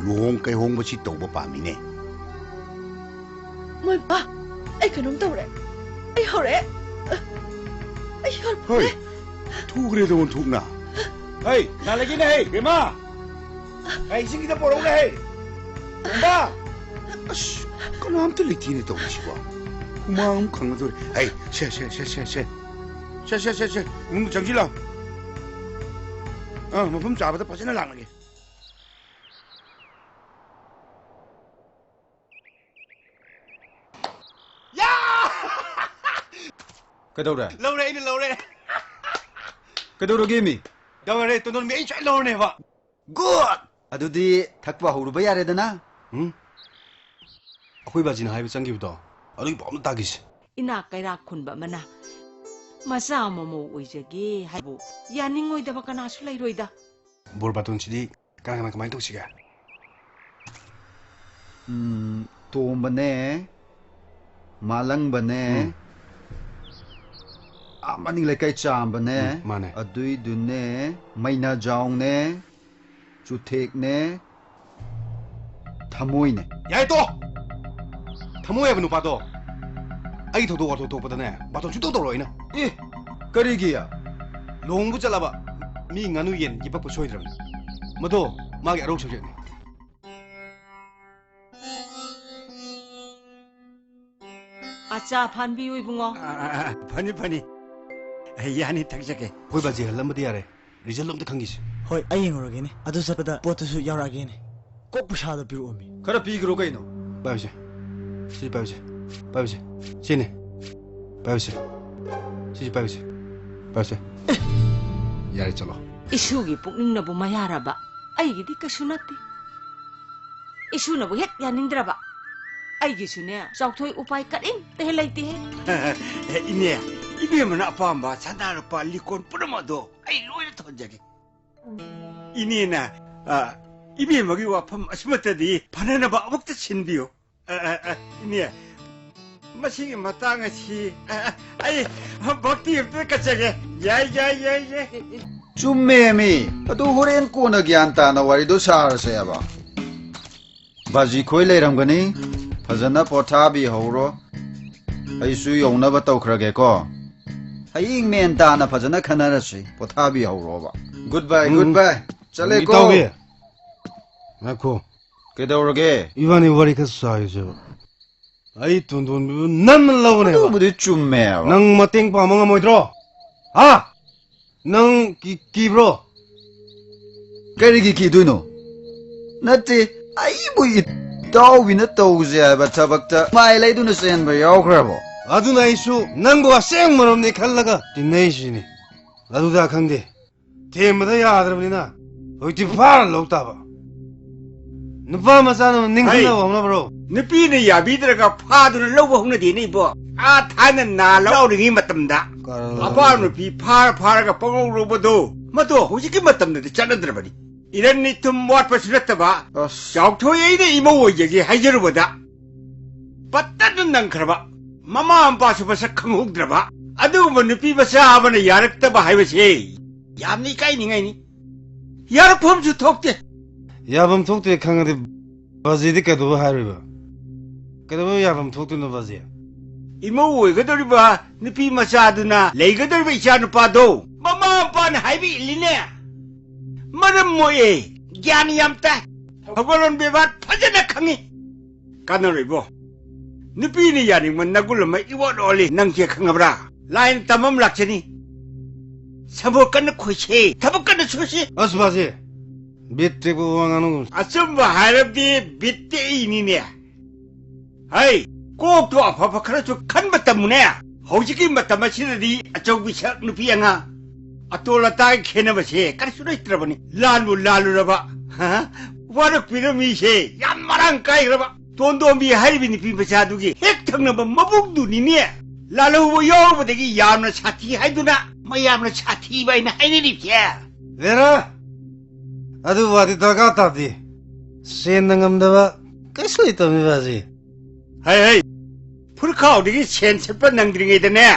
ꯂꯨꯍꯣꯡ ꯀꯩꯍꯣꯡꯕꯁꯤ ꯇꯧꯕ ꯄꯥꯝꯃꯤꯅꯦ꯫ ꯃꯣꯏ ꯕꯥ, ꯑꯩ ꯀꯩꯅꯣꯝ ꯇꯧꯔꯦ꯫ ꯑꯩ ꯍꯧꯔꯛꯑꯦ꯫ ꯑꯩ ꯍꯧꯔꯛꯑꯦ꯫ ꯍꯣꯏ, ꯊꯨꯈ꯭ꯔꯦꯗ ꯑꯣꯟꯊꯣꯛꯅ꯫ ꯍꯩ, ꯅꯥꯂꯩꯒꯤꯅꯦ ꯍꯩ, ꯕꯦꯝꯃ꯫ ꯍꯩ, ꯏꯁꯤꯡ ꯈꯤꯇ ꯄꯣꯔꯛꯎꯅꯦ ꯍꯩ꯫ ꯇꯣꯝꯕ! ꯑꯁ, ꯀꯅꯥꯝꯇ ꯂꯩꯇꯦꯅꯦ ꯇꯧꯔꯤꯁꯤꯕꯣ꯫ ꯍꯨꯃꯥꯡ ꯑꯃꯨꯛ ꯈꯪꯒꯗꯧꯔꯦ꯫ ꯍꯩ, ꯁꯦ, ꯁꯦ, ꯁꯦ꯫ ꯁꯦ, ꯁꯦ, ꯁꯦ, ꯁꯦ꯫ ꯏꯃꯨꯡꯗ ꯆꯪꯁꯤꯜꯂꯣ꯫ ꯑꯥ, ꯃꯐꯝ ꯆꯥꯕꯗ ꯐꯖꯅ ꯂꯥꯛꯅꯒꯦ꯫ ꯌꯥ! ꯀꯩꯗꯧꯔꯦ? ꯂꯧꯔꯦ, ꯑꯩꯅ ꯂꯧꯔꯦ꯫ ꯀꯩꯗꯧꯔꯒꯦ ꯃꯤ? ꯌꯥꯔꯦ, ꯇꯣꯟꯗꯣꯟ, ꯃꯤ ꯑꯩ ꯁꯣꯏ ꯂꯧꯔꯅꯦꯕ꯫ Good! ꯑꯗꯨꯗꯤ ꯊꯛꯄ ꯍꯧꯔꯨꯕ ꯌꯥꯔꯦꯗꯅ? ꯎꯝ? ꯑꯩꯈꯣꯏ ꯕꯥꯖꯤꯅ ꯍꯥꯏꯕ ꯆꯪꯈꯤꯕꯗꯣ, ꯑꯗꯨꯒꯤ ꯄꯥꯎ ꯑꯝꯇ ꯇꯥꯈꯤꯁꯦ꯫ ꯏꯅꯥꯛ ꯀꯩꯔꯥꯛ ꯈꯨꯟꯕ ꯑꯃꯅ ꯃꯆꯥ ꯃꯃꯧ ꯑꯣꯏꯖꯒꯦ ꯍꯥꯏꯕꯨ ꯌꯥꯅꯤꯡꯉꯣꯏꯗꯕ ꯀꯅꯥꯁꯨ ꯂꯩꯔꯣꯏꯗ꯫ ꯕꯣꯔ ꯕꯥꯇꯣꯟꯁꯤꯗꯤ ꯀꯅꯥ ꯀꯅꯥ ꯀꯃꯥꯏꯅ ꯇꯧꯁꯤꯒꯦ? ꯎꯝ, ꯇꯣꯝꯕꯅꯦ, ꯃꯥꯂꯪꯕꯅꯦ, ꯎꯝ꯫ ꯑꯥ ꯃꯅꯤꯡ ꯂꯩꯀꯥꯏ ꯆꯥꯝꯕꯅꯦ, ꯎꯝ, ꯃꯥꯅꯦ꯫ ꯑꯗꯨꯏꯗꯨꯅꯦ, ꯃꯩꯅꯥꯖꯥꯎꯅꯦ, ꯆꯨꯊꯦꯛꯅꯦ, ꯊꯃꯣꯏꯅꯦ꯫ ꯌꯥꯔꯦ, ꯇꯣꯛꯑꯣ! ꯊꯃꯣꯏ ꯍꯥꯏꯕ ꯅꯨꯄꯥꯗꯣ ꯑꯩꯒꯤ ꯊꯧꯗꯣꯛ ꯋꯥꯊꯣꯛ ꯊꯣꯛꯄꯗꯅꯦ, ꯕꯥꯇꯣꯟ ꯁꯨꯡꯇꯧ ꯇꯧꯔꯣꯏ ꯑꯩꯅ꯫ ꯑꯦ, ꯀꯔꯤꯒꯤ? ꯂꯨꯍꯣꯡꯕ ꯆꯠꯂꯕ ꯃꯤ ꯉꯥꯅꯨ ꯌꯦꯟ ꯌꯦꯄꯛꯄ ꯁꯣꯏꯗ꯭ꯔꯕꯅꯤ꯫ ꯃꯗꯣ ꯃꯥꯒꯤ ꯑꯔꯧ ꯁꯕꯖꯦꯛꯅꯤ꯫ ꯑꯆꯥ ꯐꯥꯟꯕꯤꯌꯨ, ꯏꯕꯨꯡꯉꯣ꯫ ꯑ, ꯑ, ꯑ, ꯐꯅꯤ, ꯐꯅꯤ꯫ ꯑꯩ ꯌꯥꯅꯤ, ꯊꯛꯆꯒꯦ꯫ ꯑꯩꯈꯣꯏ ꯕꯥꯖꯤ ꯍꯜꯂꯝꯕꯗꯤ ꯌꯥꯔꯦ꯫ ꯔꯤꯖꯜ ꯑꯝꯇ ꯈꯪꯈꯤꯁꯤ꯫ ꯍꯣꯏ, ꯑꯩ ꯌꯦꯡꯉꯨꯔꯒꯦꯅꯦ꯫ ꯑꯗꯨ ꯆꯠꯄꯗ ꯄꯣꯠꯇꯨꯁꯨ ꯌꯥꯎꯔꯛꯑꯒꯦꯅꯦ꯫ ꯀꯣꯛ ꯄꯩꯁꯥꯗꯣ ꯄꯤꯔꯛꯑꯣꯃꯤ꯫ ꯈꯔ ꯄꯤꯈ꯭ꯔꯣ ꯀꯩꯅꯣ꯫ ꯄꯥꯏꯕꯁꯦ꯫ ꯁꯤ ꯄꯥꯏꯕꯁꯦ꯫ ꯄꯥꯏꯕꯁꯦ꯫ ꯁꯤꯅꯦ꯫ ꯄꯥꯏꯕꯁꯦ꯫ ꯁꯤꯁꯦ ꯄꯥꯏꯌꯨꯁꯦ꯫ ꯄꯥꯏꯌꯨꯁꯦ꯫ ꯌꯥꯔꯦ, ꯆꯠꯂꯣ꯫ ꯏꯁꯨꯒꯤ ꯄꯨꯛꯅꯤꯡꯅꯕꯨ ꯃꯌꯥꯔꯕ? ꯑꯩꯒꯤꯗꯤ ꯀꯩꯁꯨ ꯅꯠꯇꯦ꯫ ꯏꯁꯨꯅꯕꯨ ꯍꯦꯛ ꯌꯥꯅꯤꯡꯗ꯭ꯔꯕ? ꯑꯩꯒꯤꯁꯨꯅꯦ, ꯆꯥꯎꯊꯣꯏ, ꯎꯄꯥꯏ ꯀꯔꯤꯝꯇ ꯍꯦꯛ ꯂꯩꯇꯦꯍꯦ꯫ ꯏꯅꯦ, ꯏꯕꯦꯝꯃꯅ ꯑꯄꯥꯝꯕ ꯁꯅꯥ ꯂꯨꯄꯥ ꯂꯤꯛꯀꯣꯟ ꯄꯨꯝꯅꯃꯛ ꯑꯗꯣ ꯑꯩ ꯂꯣꯏꯅ ꯊꯣꯟꯖꯒꯦ꯫ ꯏꯅꯦꯅ, ꯑ, ꯏꯕꯦꯝꯃꯒꯤ ꯋꯥꯐꯝ ꯑꯁꯤꯃꯠꯇꯗꯤ ꯐꯅꯅꯕ ꯑꯃꯨꯛꯇ ꯁꯤꯟꯕꯤꯌꯨ꯫ ꯑ, ꯑ, ꯑ, ꯏꯅꯦ, ꯃꯁꯤꯒꯤ ꯃꯇꯥꯡ ꯑꯁꯤ, ꯑ, ꯑ, ꯑꯩ ꯚꯛꯇꯤ ꯑꯝꯇ ꯀꯠꯆꯒꯦ꯫ ꯌꯥꯏ, ꯌꯥꯏ, ꯌꯥꯏ, ꯌꯥꯏ꯫ ꯆꯨꯝꯃꯦꯃꯤ꯫ ꯑꯗꯨ ꯍꯣꯔꯦꯟ ꯀꯣꯟꯅ ꯒ꯭ꯌꯥꯟ ꯇꯥꯅ ꯋꯥꯔꯤꯗꯣ ꯁꯥꯔꯁꯦꯕ꯫ ꯕꯥꯖꯤ ꯈꯣꯏ ꯂꯩꯔꯝꯒꯅꯤ꯫ ꯐꯖꯅ ꯄꯣꯊꯥꯕꯤꯍꯧꯔꯣ꯫ ꯑꯩꯁꯨ ꯌꯧꯅꯕ ꯇꯧꯈ꯭ꯔꯒꯦꯀꯣ꯫ ꯍꯌꯦꯡ ꯃꯦꯟ ꯇꯥꯅ ꯐꯖꯅ ꯈꯟꯅꯔꯁꯤ꯫ ꯄꯣꯊꯥꯕꯤꯍꯧꯔꯣꯕ꯫ Good bye, ꯎꯝ꯫ Good bye꯫ ꯆꯠꯂꯦꯀꯣ꯫ ꯏꯇꯥꯎꯕꯤ, ꯉꯥꯏꯈꯣ꯫ ꯀꯩꯗꯧꯔꯒꯦ? ꯏꯕꯥꯅꯤ ꯋꯥꯔꯤ ꯈꯔ ꯁꯥꯒꯦꯁꯦꯕ꯫ ꯑꯩ ꯇꯣꯟꯗꯣꯟꯕꯤꯕꯨ ꯅꯝꯅ ꯂꯧꯒꯅꯦꯕ꯫ ꯑꯗꯨꯕꯨꯗꯤ ꯆꯨꯝꯃꯦꯕ꯫ ꯅꯪ ꯃꯇꯦꯡ ꯄꯥꯡꯕ ꯉꯝꯃꯣꯏꯗ꯭ꯔꯣ? ꯍꯥ? ꯅꯪ ꯀꯤ-, ꯀꯤꯕ꯭ꯔꯣ? ꯀꯔꯤꯒꯤ ꯀꯤꯗꯣꯏꯅꯣ? ꯅꯠꯇꯦ, ꯑꯩꯕꯨ ꯏꯇꯥꯎꯕꯤꯅ ꯇꯧꯁꯦ ꯍꯥꯏꯕ ꯊꯕꯛꯇ ꯃꯥꯏ ꯂꯩꯗꯨꯅ ꯆꯦꯟꯕ ꯌꯥꯎꯈ꯭ꯔꯕꯣ? ꯑꯗꯨꯅ ꯑꯩꯁꯨ ꯅꯪꯕꯨ ꯑꯁꯦꯡꯕ ꯃꯔꯝꯅꯤ ꯈꯜꯂꯒ ꯇꯤꯟꯅꯩꯁꯤꯅꯤ꯫ ꯑꯗꯨꯗ ꯈꯪꯗꯦ, ꯊꯦꯝꯕꯗ ꯌꯥꯗ꯭ꯔꯕꯅꯤꯅ ꯍꯧꯖꯤꯛꯇꯤ ꯐꯥꯔ ꯂꯧ ꯇꯥꯕ꯫ ꯅꯨꯄꯥ ꯃꯆꯥꯅ ꯅꯤꯡꯍꯟꯅꯕ ꯍꯩ! ꯍꯧꯅꯕ꯭ꯔꯣ? ꯅꯨꯄꯤꯅ ꯌꯥꯕꯤꯗ꯭ꯔꯒ ꯐꯥꯗꯨꯅ ꯂꯧꯕ ꯍꯧꯅꯗꯦꯅꯦ ꯏꯕꯣ꯫ ꯑꯥ ꯊꯥꯏꯅ ꯅꯥ ꯂꯥꯎꯔꯤꯉꯩ ꯃꯇꯝꯗ ꯀꯔ- ꯑꯄꯥ ꯅꯨꯄꯤ ꯐꯥꯔ ꯐꯥꯔꯒ ꯄꯪꯂꯧ ꯂꯧꯕꯗꯣ, ꯃꯗꯣ ꯍꯧꯖꯤꯛꯀꯤ ꯃꯇꯝꯗꯗꯤ ꯆꯠꯅꯗ꯭ꯔꯕꯅꯤ꯫ ꯏꯔꯟ ꯏꯊꯨꯝ ꯋꯥꯠꯄꯁꯨ ꯅꯠꯇꯕ, ꯑꯁ꯫ ꯆꯥꯎꯊꯣꯏ ꯑꯩꯅ ꯏꯃꯧ ꯑꯣꯏꯖꯒꯦ ꯍꯥꯏꯖꯔꯨꯕꯗ, ꯄꯠꯇꯅ ꯅꯪꯈ꯭ꯔꯕ, ꯃꯃꯥ ꯃꯄꯥꯁꯨ ꯃꯁꯛ ꯈꯪꯍꯧꯗ꯭ꯔꯕ ꯑꯗꯨꯒꯨꯝꯕ ꯅꯨꯄꯤ ꯃꯆꯥ ꯑꯃꯅ ꯌꯥꯔꯛꯇꯕ ꯍꯥꯏꯕꯁꯦ ꯌꯥꯝꯅ ꯏꯀꯥꯏꯅꯤꯡꯉꯥꯏꯅꯤ꯫ ꯌꯥꯔꯛꯐꯝꯁꯨ ꯊꯣꯛꯇꯦ꯫ ꯌꯥꯐꯝ ꯊꯣꯛꯇꯦ ꯈꯪꯉꯗꯤ ꯕꯥꯖꯤꯗꯤ ꯀꯩꯗꯧꯕ ꯍꯥꯏꯔꯤꯕ? ꯀꯩꯗꯧꯕ ꯌꯥꯐꯝ ꯊꯣꯛꯇꯣꯏꯅꯣ ꯕꯥꯖꯤ? ꯏꯃꯧ ꯑꯣꯏꯒꯗꯧꯔꯤꯕ ꯅꯨꯄꯤ ꯃꯆꯥꯗꯨꯅ ꯂꯩꯒꯗꯧꯔꯤꯕ ꯏꯆꯥ ꯅꯨꯄꯥꯗꯣ ꯃꯃꯥ ꯃꯄꯥꯅ ꯍꯥꯏꯕ ꯏꯜꯂꯤꯅꯦ꯫ ꯃꯔꯝ ꯃꯣꯛꯑꯦ, ꯒ꯭ꯌꯥꯟ ꯌꯥꯝ ꯇꯥꯏ, ꯊꯧꯒꯜꯂꯣꯟ ꯕꯦꯕꯥꯔ ꯐꯖꯅ ꯈꯪꯉꯤ꯫ ꯀꯥꯟꯅꯔꯣꯏꯕꯣ꯫ ꯅꯨꯄꯤꯅ ꯌꯥꯅꯤꯡꯕ ꯅꯒꯨꯜ ꯑꯃ ꯏꯋꯥꯠ ꯋꯥꯠꯂꯤ, ꯅꯪꯁꯦ ꯈꯪꯉꯕ꯭ꯔꯥ? ꯂꯥꯏꯅ ꯇꯝꯕ ꯑꯃ ꯂꯥꯛꯆꯅꯤ꯫ ꯁꯝꯕꯣꯠ ꯀꯟꯅ ꯈꯣꯏꯁꯦ, ꯊꯕꯛ ꯀꯟꯅ ꯁꯨꯁꯦ꯫ ꯑꯁ ꯕꯥꯖꯤ, ꯕꯤꯠ ꯇꯦꯛꯄ ꯋꯥ ꯉꯥꯡꯅꯒꯨꯝꯁꯤ꯫ ꯑꯆꯨꯝꯕ ꯍꯥꯏꯔꯕꯗꯤ ꯕꯤꯠ ꯇꯦꯛꯏꯅꯤꯅꯦ꯫ ꯍꯩ, ꯀꯣꯛꯇꯣ ꯑꯐꯕ ꯈꯔꯁꯨ ꯈꯟꯕ ꯇꯝꯃꯨꯅꯦ꯫ ꯍꯧꯖꯤꯛꯀꯤ ꯃꯇꯝ ꯑꯁꯤꯗꯗꯤ ꯑꯆꯧꯕꯤ ꯁꯛ ꯅꯨꯄꯤ ꯑꯉꯥꯡ ꯑꯇꯣꯜ ꯑꯇꯥꯒꯤ ꯈꯦꯠꯅꯕꯁꯦ ꯀꯔꯤꯁꯨ ꯂꯩꯇ꯭ꯔꯕꯅꯤ꯫ ꯂꯥꯟꯕꯨ ꯂꯥꯜꯂꯨꯔꯕ, ꯍꯥ? ꯋꯥꯔꯛꯄꯤꯔ ꯃꯤꯁꯦ ꯌꯥꯝ ꯃꯔꯥꯡ ꯀꯥꯏꯈ꯭ꯔꯕ꯫ ꯇꯣꯟꯗꯣꯝꯕꯤ ꯍꯥꯏꯔꯤꯕ ꯅꯨꯄꯤ ꯃꯆꯥꯗꯨꯒꯤ ꯍꯦꯛ ꯊꯪꯅꯕ ꯃꯕꯨꯡꯗꯨꯅꯤꯅꯦ꯫ ꯂꯥꯜꯍꯧꯕ ꯌꯥꯎꯔꯨꯕꯗꯒꯤ ꯌꯥꯝꯅ ꯁꯥꯊꯤ ꯍꯥꯏꯗꯨꯅ ꯃꯌꯥꯝꯅ ꯁꯥꯊꯤꯕ ꯍꯥꯏꯅ ꯍꯥꯏꯅꯔꯤꯕꯁꯦ꯫ ꯕꯦꯔꯥ! ꯑꯗꯨ ꯋꯥꯗꯤ ꯗꯔꯀꯥꯔ ꯇꯥꯗꯦ꯫ ꯁꯦꯟꯅ ꯉꯝꯗꯕ ꯀꯩꯁꯨ ꯂꯩꯇꯕꯅꯤ ꯕꯥꯖꯤ꯫ ꯍꯩ ꯍꯩ! ꯐꯨꯔꯤꯠꯈꯥꯎꯗꯒꯤ ꯁꯦꯟ ꯁꯠꯄ ꯅꯪꯗ꯭ꯔꯤꯉꯩꯗꯅꯦ,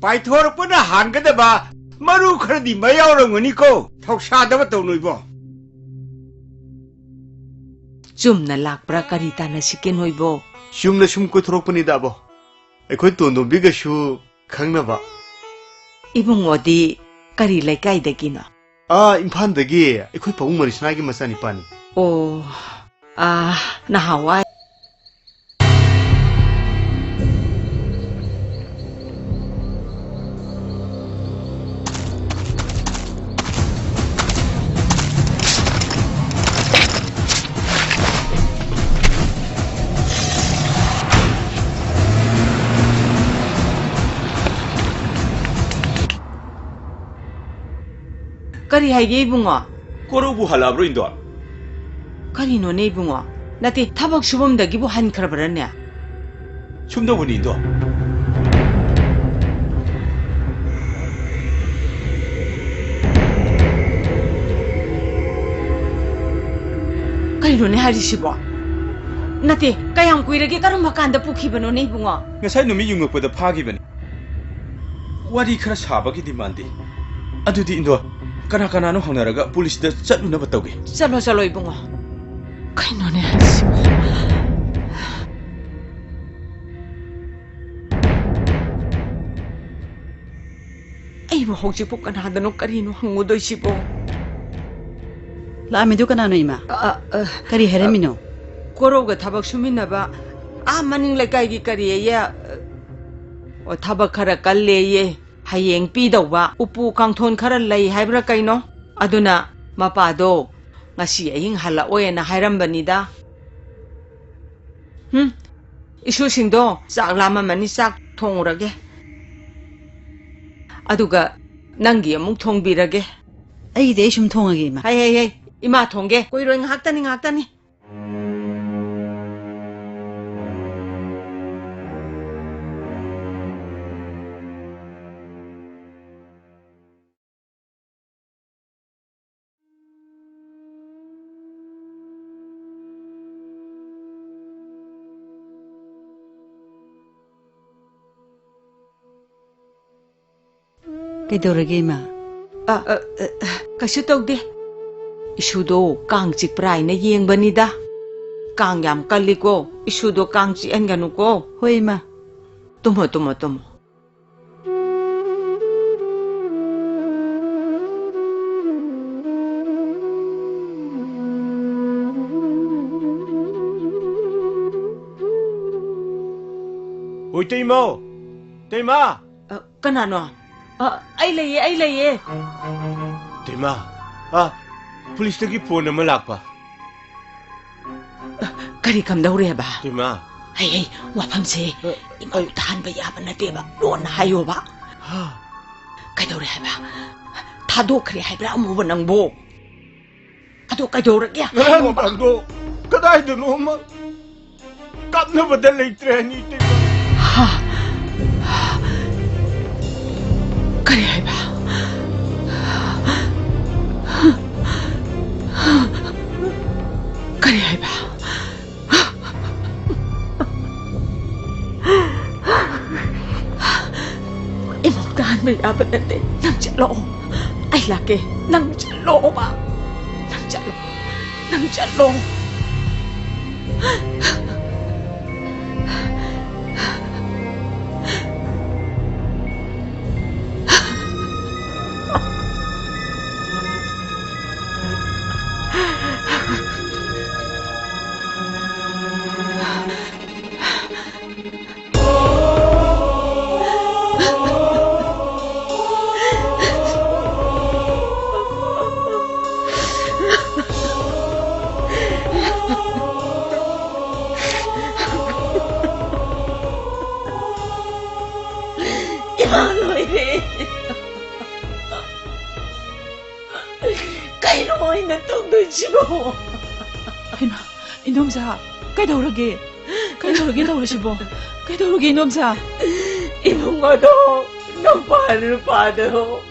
ꯄꯥꯏꯊꯣꯔꯛꯄꯅ ꯍꯥꯟꯒꯗꯕ ꯃꯔꯨ ꯈꯔꯗꯤ ꯃꯌꯥꯎꯔꯝꯒꯅꯤꯀꯣ꯫ ꯊꯧꯁꯥꯗꯕ ꯇꯧꯅꯨ ꯏꯕꯣ꯫ ꯆꯨꯝꯅ ꯂꯥꯛꯄ꯭ꯔꯥ ꯀꯔꯤ ꯇꯥꯟꯅꯁꯤꯒꯦ ꯅꯣꯏꯕꯣ? ꯆꯨꯝꯅ ꯁꯨꯝ ꯀꯣꯏꯊꯣꯔꯛꯄꯅꯤꯗ ꯑꯕꯣ꯫ ꯑꯩꯈꯣꯏ ꯇꯣꯟꯗꯣꯝꯕꯤꯒꯁꯨ ꯈꯪꯅꯕ꯫ ꯏꯕꯨꯡꯉꯣꯗꯤ ꯀꯔꯤ ꯂꯩꯀꯥꯏꯗꯒꯤꯅꯣ? ꯑꯥ, ꯏꯝꯐꯥꯜꯗꯒꯤ ꯑꯩꯈꯣꯏ ꯄꯥꯕꯨꯡ ꯃꯔꯤꯁꯅꯥꯒꯤ ꯃꯆꯥꯅꯤꯄꯥꯅꯤ꯫ ꯑꯣ, ꯑꯥ, ꯅꯍꯥꯟꯋꯥꯏ꯫ ꯀꯔꯤ ꯍꯥꯏꯒꯦ ꯏꯕꯨꯡꯉꯣ? ꯀꯣꯔꯧꯕꯨ ꯍꯜꯂꯛꯑꯕ꯭ꯔꯣ, ꯏꯟꯗꯣ? ꯀꯔꯤꯅꯣꯅꯦ ꯏꯕꯨꯡꯉꯣ? ꯅꯠꯇꯦ, ꯊꯕꯛ ꯁꯨꯐꯝꯗꯒꯤꯕꯨ ꯍꯟꯈ꯭ꯔꯕ꯭ꯔꯅꯦ? ꯁꯨꯝꯗꯧꯕꯅꯤ, ꯏꯟꯗꯣ꯫ ꯀꯩꯅꯣꯅꯦ ꯍꯥꯏꯔꯤꯁꯤꯕꯣ? ꯅꯠꯇꯦ, ꯀꯌꯥꯝ ꯀꯨꯏꯔꯒꯦ? ꯀꯔꯝꯕ ꯀꯥꯟꯗ ꯄꯨꯈꯤꯕꯅꯣꯅꯦ ꯏꯕꯨꯡꯉꯣ? ꯉꯁꯥꯏ ꯅꯨꯃꯤꯠ ꯌꯨꯡꯉꯛꯄꯗ ꯐꯥꯈꯤꯕꯅꯤ꯫ ꯋꯥꯔꯤ ꯈꯔ ꯁꯥꯕꯒꯤꯗꯤ ꯃꯥꯟꯗꯦ꯫ ꯑꯗꯨꯗꯤ ꯏꯟꯗꯣ, ꯀꯅꯥ ꯀꯅꯥꯅꯣ ꯍꯪꯅꯔꯒ ꯄꯨꯂꯤꯁꯇ ꯆꯠꯂꯨꯅꯕ ꯇꯧꯒꯦ꯫ ꯆꯠꯂꯣ, ꯆꯠꯂꯣ ꯏꯕꯨꯡꯉꯣ꯫ ꯀꯩꯅꯣꯅꯦ ꯍꯥꯏꯁꯤꯕꯣ? ꯑꯩꯕꯨ ꯍꯧꯖꯤꯛꯄꯨ ꯀꯅꯥꯗꯅꯣ ꯀꯔꯤꯅꯣ ꯍꯪꯉꯨꯗꯣꯏꯁꯤꯕꯣ? ꯂꯥꯛꯑꯝꯃꯤꯗꯨ ꯀꯅꯥꯅꯣ, ꯏꯃꯥ? ꯑ, ꯑ, ꯀꯔꯤ ꯍꯥꯏꯔꯝꯃꯤꯅꯣ? ꯀꯣꯔꯧꯒ ꯊꯕꯛ ꯁꯨꯃꯤꯟꯅꯕ ꯑꯥ ꯃꯅꯤꯡ ꯂꯩꯀꯥꯏꯒꯤ ꯀꯔꯤ ꯑꯌꯦ, ꯑꯣ, ꯊꯕꯛ ꯈꯔ ꯀꯜꯂꯦꯌꯦ꯫ ꯍꯌꯦꯡ ꯄꯤꯗꯧꯕ ꯎꯄꯨ ꯀꯥꯡꯊꯣꯟ ꯈꯔ ꯂꯩ ꯍꯥꯏꯕ꯭ꯔꯥ ꯀꯩꯅꯣ? ꯑꯗꯨꯅ ꯃꯄꯥꯗꯣ ꯉꯁꯤ ꯑꯍꯤꯡ ꯍꯜꯂꯛꯑꯣꯏꯅ ꯍꯥꯏꯔꯝꯕꯅꯤꯗ꯫ ꯍꯨꯝ, ꯏꯁꯨꯁꯤꯡꯗꯣ ꯆꯥꯛ ꯂꯥꯝꯃꯝꯃꯅꯤ, ꯆꯥꯛ ꯊꯣꯡꯉꯨꯔꯒꯦ꯫ ꯑꯗꯨꯒ ꯅꯪꯒꯤ ꯑꯃꯨꯛ ꯊꯣꯡꯕꯤꯔꯒꯦ꯫ ꯑꯩꯒꯤꯗꯤ ꯑꯩ ꯁꯨꯝ ꯊꯣꯡꯉꯒꯦ, ꯏꯃꯥ꯫ ꯍꯩ, ꯍꯩ, ꯍꯩ, ꯏꯃꯥ ꯊꯣꯡꯒꯦ꯫ ꯀꯨꯏꯔꯣꯏ, ꯉꯥꯏꯍꯥꯛꯇꯅꯤ, ꯉꯥꯏꯍꯥꯛꯇꯅꯤ꯫ ꯀꯩꯗꯧꯔꯒꯦ, ꯏꯃꯥ? ꯑ, ꯑ, ꯑ, ꯑ, ꯀꯩꯁꯨ ꯇꯧꯗꯦ꯫ ꯏꯁꯨꯗꯣ ꯀꯥꯡ ꯆꯤꯛꯄ꯭ꯔꯥ ꯍꯥꯏꯅ ꯌꯦꯡꯕꯅꯤꯗ꯫ ꯀꯥꯡ ꯌꯥꯝ ꯀꯜꯂꯤꯀꯣ꯫ ꯏꯁꯨꯗꯣ ꯀꯥꯡ ꯆꯤꯛꯍꯟꯒꯅꯨꯀꯣ꯫ ꯍꯣꯏ, ꯏꯃꯥ꯫ ꯇꯨꯝꯃꯣ, ꯇꯨꯝꯃꯣ, ꯇꯨꯝꯃꯣ꯫ ꯍꯣꯏ, ꯇꯩꯃꯧ! ꯇꯩꯃ! ꯑ, ꯀꯅꯥꯅꯣ? ꯑ, ꯑꯩ ꯂꯩꯌꯦ, ꯑꯩ ꯂꯩꯌꯦ꯫ ꯇꯩꯃ, ꯑ, ꯄꯨꯂꯤꯁꯇꯒꯤ ꯐꯣꯟ ꯑꯃ ꯂꯥꯛꯄ꯫ ꯑ, ꯀꯔꯤ ꯀꯝꯗꯧꯔꯦꯕ? ꯇꯩꯃ꯫ ꯍꯩ, ꯍꯩ, ꯋꯥꯐꯝꯁꯦ ꯑ, ꯏꯃꯧ ꯑꯩ ꯇꯥꯍꯟꯕ ꯌꯥꯕ ꯅꯠꯇꯦꯕ꯫ ꯂꯣꯟꯅ ꯍꯥꯏꯌꯣꯕ꯫ ꯍꯥ? ꯀꯩꯗꯧꯔꯦ ꯍꯥꯏꯕ? ꯊꯥꯗꯣꯛꯈ꯭ꯔꯦ ꯍꯥꯏꯕ꯭ꯔꯥ ꯑꯃꯨꯕ ꯅꯪꯕꯨ? ꯑꯗꯣ ꯀꯩꯗꯧꯔꯒꯦ? ꯉꯔꯥꯡ ꯍꯥꯏꯌꯣꯕ꯫ ꯅꯨꯡꯗꯥꯡꯗꯣ ꯀꯗꯥꯏꯗꯅꯣ ꯑꯃ ꯀꯥꯞꯅꯕꯗ ꯂꯩꯇ꯭ꯔꯦ ꯍꯥꯏꯅꯤ, ꯏꯇꯩꯃ꯫ ꯍꯥ? ꯀꯔꯤ ꯍꯥꯏꯕ? ꯀꯔꯤ ꯍꯥꯏꯕ? ꯏꯃꯧ ꯇꯥꯍꯟꯕ ꯌꯥꯕ ꯅꯠꯇꯦ꯫ ꯅꯪ ꯆꯠꯂꯣ꯫ ꯑꯩ ꯂꯥꯛꯀꯦ꯫ ꯅꯪ ꯆꯠꯂꯣꯕ꯫ ꯅꯪ ꯆꯠꯂꯣ꯫ ꯅꯪ ꯆꯠꯂꯣ꯫ ꯏꯃꯥ ꯂꯣꯏꯔꯦ꯫ ꯑꯩꯅ ꯇꯧꯗꯣꯏꯁꯤꯕꯣ? ꯍꯩꯃꯥ, ꯏꯟꯗꯣꯝꯆꯥ, ꯀꯩꯗꯧꯔꯒꯦ? ꯀꯩꯗꯧꯔꯒꯦ ꯇꯧꯔꯤꯁꯤꯕꯣ? ꯀꯩꯗꯧꯔꯒꯦ, ꯏꯟꯗꯣꯝꯆꯥ? ꯏꯕꯨꯡꯉꯣꯗꯣ ꯅꯨꯄꯥ ꯅꯨꯄꯥꯗꯣ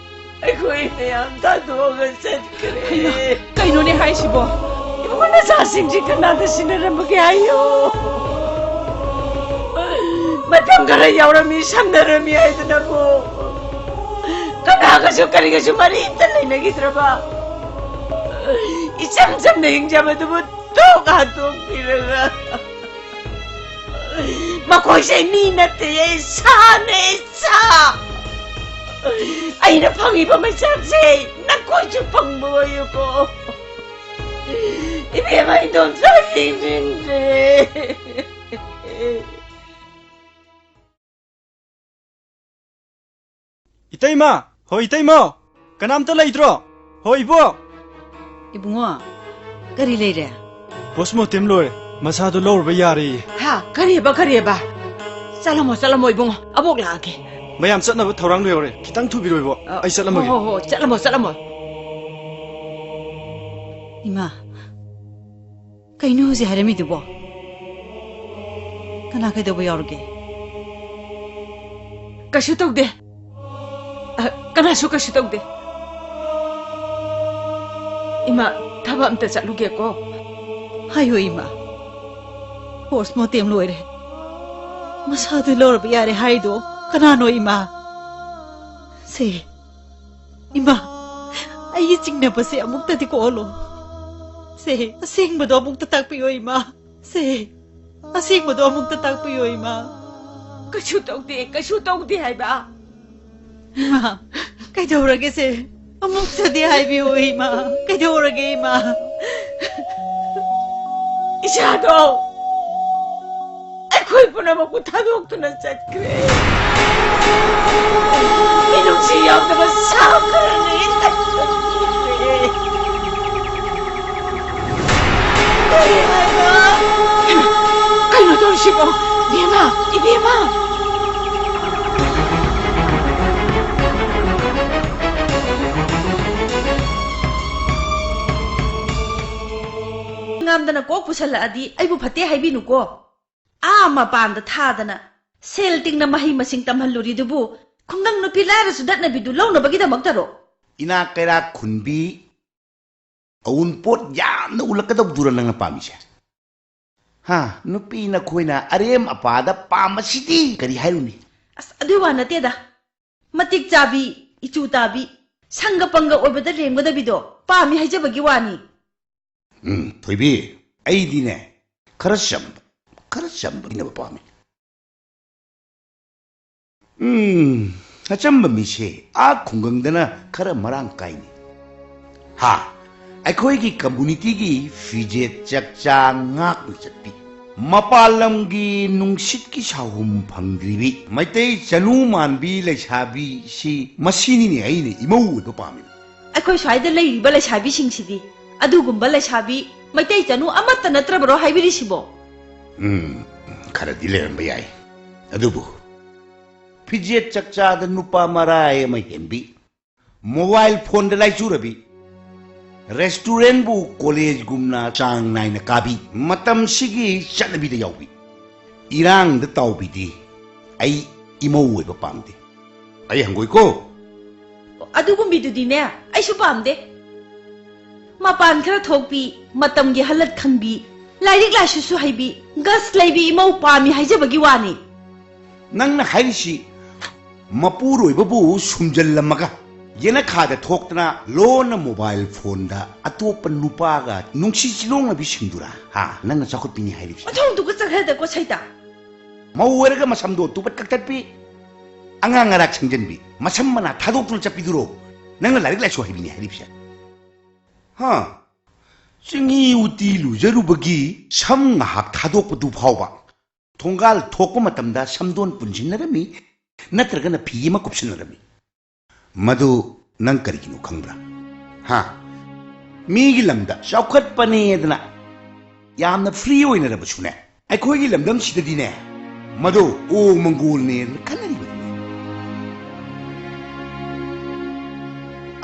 ꯑꯩꯈꯣꯏ ꯃꯌꯥꯝ ꯊꯥꯗꯣꯛꯑꯒ ꯆꯠꯈ꯭ꯔꯦ꯫ ꯍꯩꯃꯥ, ꯀꯩꯅꯣꯅꯦ ꯍꯥꯏꯁꯤꯕꯣ? ꯏꯕꯨꯡꯉꯣ, ꯅꯆꯥꯁꯤꯡꯁꯤ ꯀꯅꯥꯗ ꯁꯤꯟꯅꯔꯝꯕꯒꯦ ꯍꯥꯏꯌꯣ? ꯃꯇꯝ ꯈꯔ ꯌꯥꯎꯔꯝꯃꯤ, ꯁꯝꯅꯔꯝꯃꯤ ꯍꯥꯏꯗꯅꯕꯨ ꯀꯅꯥꯒꯁꯨ ꯀꯔꯤꯒꯁꯨ ꯃꯔꯤ ꯑꯝꯇ ꯂꯩꯅꯈꯤꯗ꯭ꯔꯕ? ꯏꯆꯝ ꯆꯝꯅ ꯍꯤꯡꯖꯕꯗꯨꯕꯨ ꯇꯣꯛ ꯍꯥꯠꯇꯣꯛꯄꯤꯔꯒ, ꯃꯈꯣꯏꯁꯦ ꯃꯤ ꯅꯠꯇꯦ, ꯁꯥꯅꯦ, ꯁꯥ꯫ ꯑꯩꯅ ꯐꯪꯉꯤꯕ ꯃꯩꯁꯥꯁꯦ ꯅꯈꯣꯏꯁꯨ ꯐꯪꯕ ꯑꯣꯏꯌꯨꯀꯣ꯫ ꯏꯕꯦꯝꯃ, ꯏꯗꯣꯝꯆꯥ ꯌꯦꯡꯅꯤꯡꯗ꯭ꯔꯦ꯫ ꯏꯇꯩꯃ! ꯍꯣ, ꯏꯇꯩꯃ! ꯀꯅꯥꯝꯇ ꯂꯩꯇ꯭ꯔꯣ? ꯍꯣ, ꯏꯕꯣꯛ! ꯏꯕꯨꯡꯉꯣ, ꯀꯔꯤ ꯂꯩꯔꯦ? Postmortem ꯂꯣꯏꯔꯦ꯫ ꯃꯁꯥꯗꯣ ꯂꯧꯔꯨꯕ ꯌꯥꯔꯦꯌꯦ꯫ ꯍꯥ? ꯀꯔꯤꯕ, ꯀꯔꯤꯕ? ꯆꯠꯂꯝꯃꯣ, ꯆꯠꯂꯝꯃꯣ ꯏꯕꯨꯡꯉꯣ꯫ ꯑꯕꯣꯛ ꯂꯥꯛꯑꯒꯦ꯫ ꯃꯌꯥꯝ ꯆꯠꯅꯕ ꯊꯧꯔꯥꯡ ꯂꯣꯏꯍꯧꯔꯦ꯫ ꯈꯤꯇꯪ ꯊꯨꯕꯤꯔꯣ, ꯏꯕꯣꯛ꯫ ꯑ, ꯑꯩ ꯆꯠꯂꯝꯃꯒꯦ꯫ ꯍꯣ, ꯍꯣ, ꯍꯣ, ꯆꯠꯂꯝꯃꯣ, ꯆꯠꯂꯝꯃꯣ꯫ ꯏꯃꯥ, ꯀꯩꯅꯣ ꯍꯧꯖꯤꯛ ꯍꯥꯏꯔꯝꯃꯤꯗꯨꯕꯣ? ꯀꯅꯥ ꯀꯩꯗꯧꯕ ꯌꯥꯎꯔꯒꯦ? ꯀꯩꯁꯨ ꯇꯧꯗꯦ꯫ ꯑ, ꯀꯅꯥꯁꯨ ꯀꯩꯁꯨ ꯇꯧꯗꯦ꯫ ꯏꯃꯥ, ꯊꯕꯛ ꯑꯝꯇ ꯆꯠꯂꯨꯒꯦꯀꯣ꯫ ꯍꯥꯏꯌꯣ ꯏꯃꯥ꯫ Postmortem ꯂꯣꯏꯔꯦ꯫ ꯃꯁꯥꯗꯨ ꯂꯧꯔꯕ ꯌꯥꯔꯦ ꯍꯥꯏꯗꯣ ꯀꯅꯥꯅꯣ ꯏꯃꯥ? ꯁꯦ, ꯏꯃꯥ, ꯑꯩꯒꯤ ꯆꯤꯡꯅꯕꯁꯦ ꯑꯃꯨꯛꯇꯗꯤ ꯀꯣꯛꯍꯜꯂꯣ꯫ ꯁꯦ, ꯑꯁꯦꯡꯕꯗꯣ ꯑꯃꯨꯛꯇ ꯇꯥꯛꯄꯤꯌꯣ ꯏꯃꯥ꯫ ꯁꯦ, ꯑꯁꯦꯡꯕꯗꯣ ꯑꯃꯨꯛꯇ ꯇꯥꯛꯄꯤꯌꯣ ꯏꯃꯥ꯫ ꯀꯩꯁꯨ ꯇꯧꯗꯦ, ꯀꯩꯁꯨ ꯇꯧꯗꯦ ꯍꯥꯏꯕ꯫ ꯏꯃꯥ, ꯀꯩꯗꯧꯔꯒꯦ ꯁꯦ? ꯑꯃꯨꯛꯇꯗꯤ ꯍꯥꯏꯕꯤꯌꯨ ꯏꯃꯥ, ꯀꯩꯗꯧꯔꯒꯦ ꯏꯃꯥ? ꯏꯆꯥꯗꯣ ꯑꯩꯈꯣꯏ ꯄꯨꯝꯅꯃꯛꯄꯨ ꯊꯥꯗꯣꯛꯇꯨꯅ ꯆꯠꯈ꯭ꯔꯦ꯫ ꯃꯤꯅꯨꯡꯁꯤ ꯌꯥꯎꯗꯕ ꯁꯥ ꯈꯔꯅ ꯍꯦꯛꯇ ꯆꯠꯈ꯭ꯔꯦ꯫ ꯀꯔꯤ ꯍꯥꯏꯕ? ꯀꯩꯅꯣ ꯇꯧꯔꯤꯁꯤꯕꯣ? ꯏꯕꯦꯝꯃ, ꯏꯕꯦꯝꯃ! ꯌꯥꯝꯗꯅ ꯀꯣꯛ ꯄꯨꯁꯜꯂꯛꯑꯗꯤ ꯑꯩꯕꯨ ꯐꯠꯇꯦ ꯍꯥꯏꯕꯤꯅꯨꯀꯣ꯫ ꯑꯥ ꯃꯄꯥꯟꯗ ꯊꯥꯗꯅ ꯁꯦꯜ ꯇꯤꯡꯅ ꯃꯍꯩ ꯃꯁꯤꯡ ꯇꯝꯍꯜꯂꯨꯔꯤꯗꯨꯕꯨ ꯈꯨꯡꯒꯪ ꯅꯨꯄꯤ ꯂꯥꯏꯔ ꯆꯨꯗꯠꯅꯕꯤꯗꯨ ꯂꯧꯅꯕꯒꯤꯗꯃꯛꯇꯔꯣ? ꯏꯅꯥꯛ ꯀꯩꯔꯥꯛ ꯈꯨꯟꯕꯤ, ꯑꯎꯟꯄꯣꯠ ꯌꯥꯝꯅ ꯎꯠꯂꯛꯀꯗꯧꯕꯗꯨꯔ ꯅꯪꯅ ꯄꯥꯝꯃꯤꯁꯦ? ꯍꯥ, ꯅꯨꯄꯤ ꯅꯈꯣꯏꯅ ꯑꯔꯦꯝ ꯑꯄꯥꯗ ꯄꯥꯝꯕꯁꯤꯗꯤ ꯀꯔꯤ ꯍꯥꯏꯔꯨꯅꯤ? ꯑꯁ, ꯑꯗꯨꯏ ꯋꯥ ꯅꯠꯇꯦꯗ꯫ ꯃꯇꯤꯛ ꯆꯥꯕꯤ, ꯏꯆꯨ ꯇꯥꯕꯤ, ꯁꯪꯒ ꯄꯪꯒ ꯑꯣꯏꯕꯗ ꯂꯦꯝꯒꯗꯕꯤꯗꯣ ꯄꯥꯝꯃꯤ ꯍꯥꯏꯖꯕꯒꯤ ꯋꯥꯅꯤ꯫ ꯎꯝ, ꯊꯣꯏꯕꯤ, ꯑꯩꯗꯤꯅꯦ, ꯈꯔ ꯆꯝꯕ, ꯈꯔ ꯆꯝꯕ ꯃꯤꯅꯕ ꯄꯥꯝꯃꯤ꯫ ꯎꯝ, ꯑꯆꯝꯕ ꯃꯤꯁꯦ ꯑꯥ ꯈꯨꯡꯒꯪꯗꯅ ꯈꯔ ꯃꯔꯥꯡ ꯀꯥꯏꯅꯤ꯫ ꯍꯥ, ꯑꯩꯈꯣꯏꯒꯤ ꯀꯝꯃꯨꯅꯤꯇꯤꯒꯤ ꯐꯤꯖꯦꯠ ꯆꯛꯆꯥ ꯉꯥꯛꯅ ꯆꯠꯄꯤ, ꯃꯄꯥꯟ ꯂꯝꯒꯤ ꯅꯨꯡꯁꯤꯠꯀꯤ ꯁꯥꯍꯨꯝ ꯐꯪꯗ꯭ꯔꯤꯕꯤ ꯃꯩꯇꯩ ꯆꯅꯨ ꯃꯥꯟꯕꯤ ꯂꯩꯁꯥꯕꯤꯁꯤ, ꯃꯁꯤꯅꯤꯅꯦ ꯑꯩꯅ ꯏꯃꯧ ꯑꯣꯏꯕ ꯄꯥꯝꯃꯤꯕ꯫ ꯑꯩꯈꯣꯏ ꯁ꯭ꯋꯥꯏꯗ ꯂꯩꯔꯤꯕ ꯂꯩꯁꯥꯕꯤꯁꯤꯡꯁꯤꯗꯤ ꯑꯗꯨꯒꯨꯝꯕ ꯂꯩꯁꯥꯕꯤ ꯃꯩꯇꯩ ꯆꯅꯨ ꯑꯃꯠꯇ ꯅꯠꯇ꯭ꯔꯕꯔꯣ ꯍꯥꯏꯕꯤꯔꯤꯁꯤꯕꯣ? ꯎꯝ, ꯈꯔꯗꯤ ꯂꯩꯔꯝꯕ ꯌꯥꯏ꯫ ꯑꯗꯨꯕꯨ ꯐꯤꯖꯦꯠ ꯆꯛꯆꯥꯗ ꯅꯨꯄꯥ ꯃꯔꯥꯏ ꯑꯃ ꯍꯦꯟꯕꯤ, ꯃꯣꯕꯥꯏꯜ ꯐꯣꯟꯗ ꯂꯥꯏꯆꯨꯔꯕꯤ, ꯔꯦꯁꯇꯨꯔꯦꯟꯕꯨ ꯀꯣꯂꯦꯖꯒꯨꯝꯅ ꯆꯥꯡ ꯅꯥꯏꯅ ꯀꯥꯕꯤ, ꯃꯇꯝꯁꯤꯒꯤ ꯆꯠꯅꯕꯤꯗ ꯌꯥꯎꯕꯤ, ꯏꯔꯥꯡꯗ ꯇꯥꯎꯕꯤꯗꯤ ꯑꯩ ꯏꯃꯧ ꯑꯣꯏꯕ ꯄꯥꯝꯗꯦ꯫ ꯑꯩ ꯍꯪꯒꯣꯏꯀꯣ꯫ ꯑꯗꯨꯒꯨꯝꯕꯤꯗꯨꯗꯤꯅꯦ ꯑꯩꯁꯨ ꯄꯥꯝꯗꯦ꯫ ꯃꯄꯥꯟ ꯈꯔ ꯊꯣꯛꯄꯤ, ꯃꯇꯝꯒꯤ ꯍꯜꯂꯠ ꯈꯪꯕꯤ, ꯂꯥꯏꯔꯤꯛ ꯂꯥꯏꯁꯨꯁꯨ ꯍꯩꯕꯤ, ꯒꯁ ꯂꯩꯕꯤ ꯏꯃꯧ ꯄꯥꯝꯃꯤ ꯍꯥꯏꯖꯕꯒꯤ ꯋꯥꯅꯤ꯫ ꯅꯪꯅ ꯍꯥꯏꯔꯤꯁꯤ ꯃꯄꯨꯔꯣꯏꯕꯕꯨ ꯁꯨꯝꯖꯜꯂꯝꯃꯒ ꯌꯦꯅꯈꯥꯗ ꯊꯣꯛꯇꯅ ꯂꯣꯟꯅ ꯃꯣꯕꯥꯏꯜ ꯐꯣꯟꯗ ꯑꯇꯣꯞꯄ ꯅꯨꯄꯥꯒ ꯅꯨꯡꯁꯤ ꯆꯤꯂꯣꯡꯅꯕꯤꯁꯤꯡꯗꯨꯔꯥ? ꯍꯥ, ꯅꯪꯅ ꯆꯥꯎꯈꯠꯄꯤꯅꯤ ꯍꯥꯏꯔꯤꯕꯁꯦ? ꯑꯣꯟꯊꯣꯡꯗꯨꯒ ꯆꯠꯈ꯭ꯔꯗꯀꯣ ꯁꯩꯇ꯫ ꯃꯧ ꯑꯣꯏꯔꯒ ꯃꯁꯝꯗꯣ ꯇꯨꯕꯠ ꯀꯛꯊꯠꯄꯤ, ꯑꯉꯥꯡ ꯑꯔꯥꯛ ꯁꯪꯖꯟꯕꯤ, ꯃꯁꯝ ꯃꯅꯥ ꯊꯥꯗꯣꯛꯇꯨꯅ ꯆꯠꯄꯤꯗꯨꯔꯣ ꯅꯪꯅ ꯂꯥꯏꯔꯤꯛ ꯂꯥꯏꯁꯨ ꯍꯩꯕꯤꯅꯤ ꯍꯥꯏꯔꯤꯕꯁꯦ? ꯍꯥ? ꯆꯤꯡꯍꯤ ꯎꯇꯤ ꯂꯨꯖꯔꯨꯕꯒꯤ ꯁꯝ ꯉꯥꯏꯍꯥꯛ ꯊꯥꯗꯣꯛꯄꯗꯨ ꯐꯥꯎꯕ ꯊꯣꯡꯒꯥꯜ ꯊꯣꯛꯄ ꯃꯇꯝꯗ ꯁꯝꯗꯣꯟ ꯄꯨꯟꯁꯤꯟꯅꯔꯝꯃꯤ, ꯅꯠꯇ꯭ꯔꯒꯅ ꯐꯤ ꯑꯃ ꯀꯨꯞꯁꯤꯟꯅꯔꯝꯃꯤ꯫ ꯃꯗꯨ ꯅꯪ ꯀꯔꯤꯒꯤꯅꯣ ꯈꯪꯕ꯭ꯔꯥ? ꯍꯥ? ꯃꯤꯒꯤ ꯂꯝꯗ ꯆꯥꯎꯈꯠꯄꯅꯦꯗꯅ ꯌꯥꯝꯅ ꯐ꯭ꯔꯤ ꯑꯣꯏꯅꯔꯕꯁꯨꯅꯦ, ꯑꯩꯈꯣꯏꯒꯤ ꯂꯝꯗꯝꯁꯤꯗꯗꯤꯅꯦ ꯃꯗꯨ ꯑꯣ ꯃꯪꯒꯣꯜꯅꯦꯅ ꯈꯟꯅꯔꯤꯕꯅꯤ꯫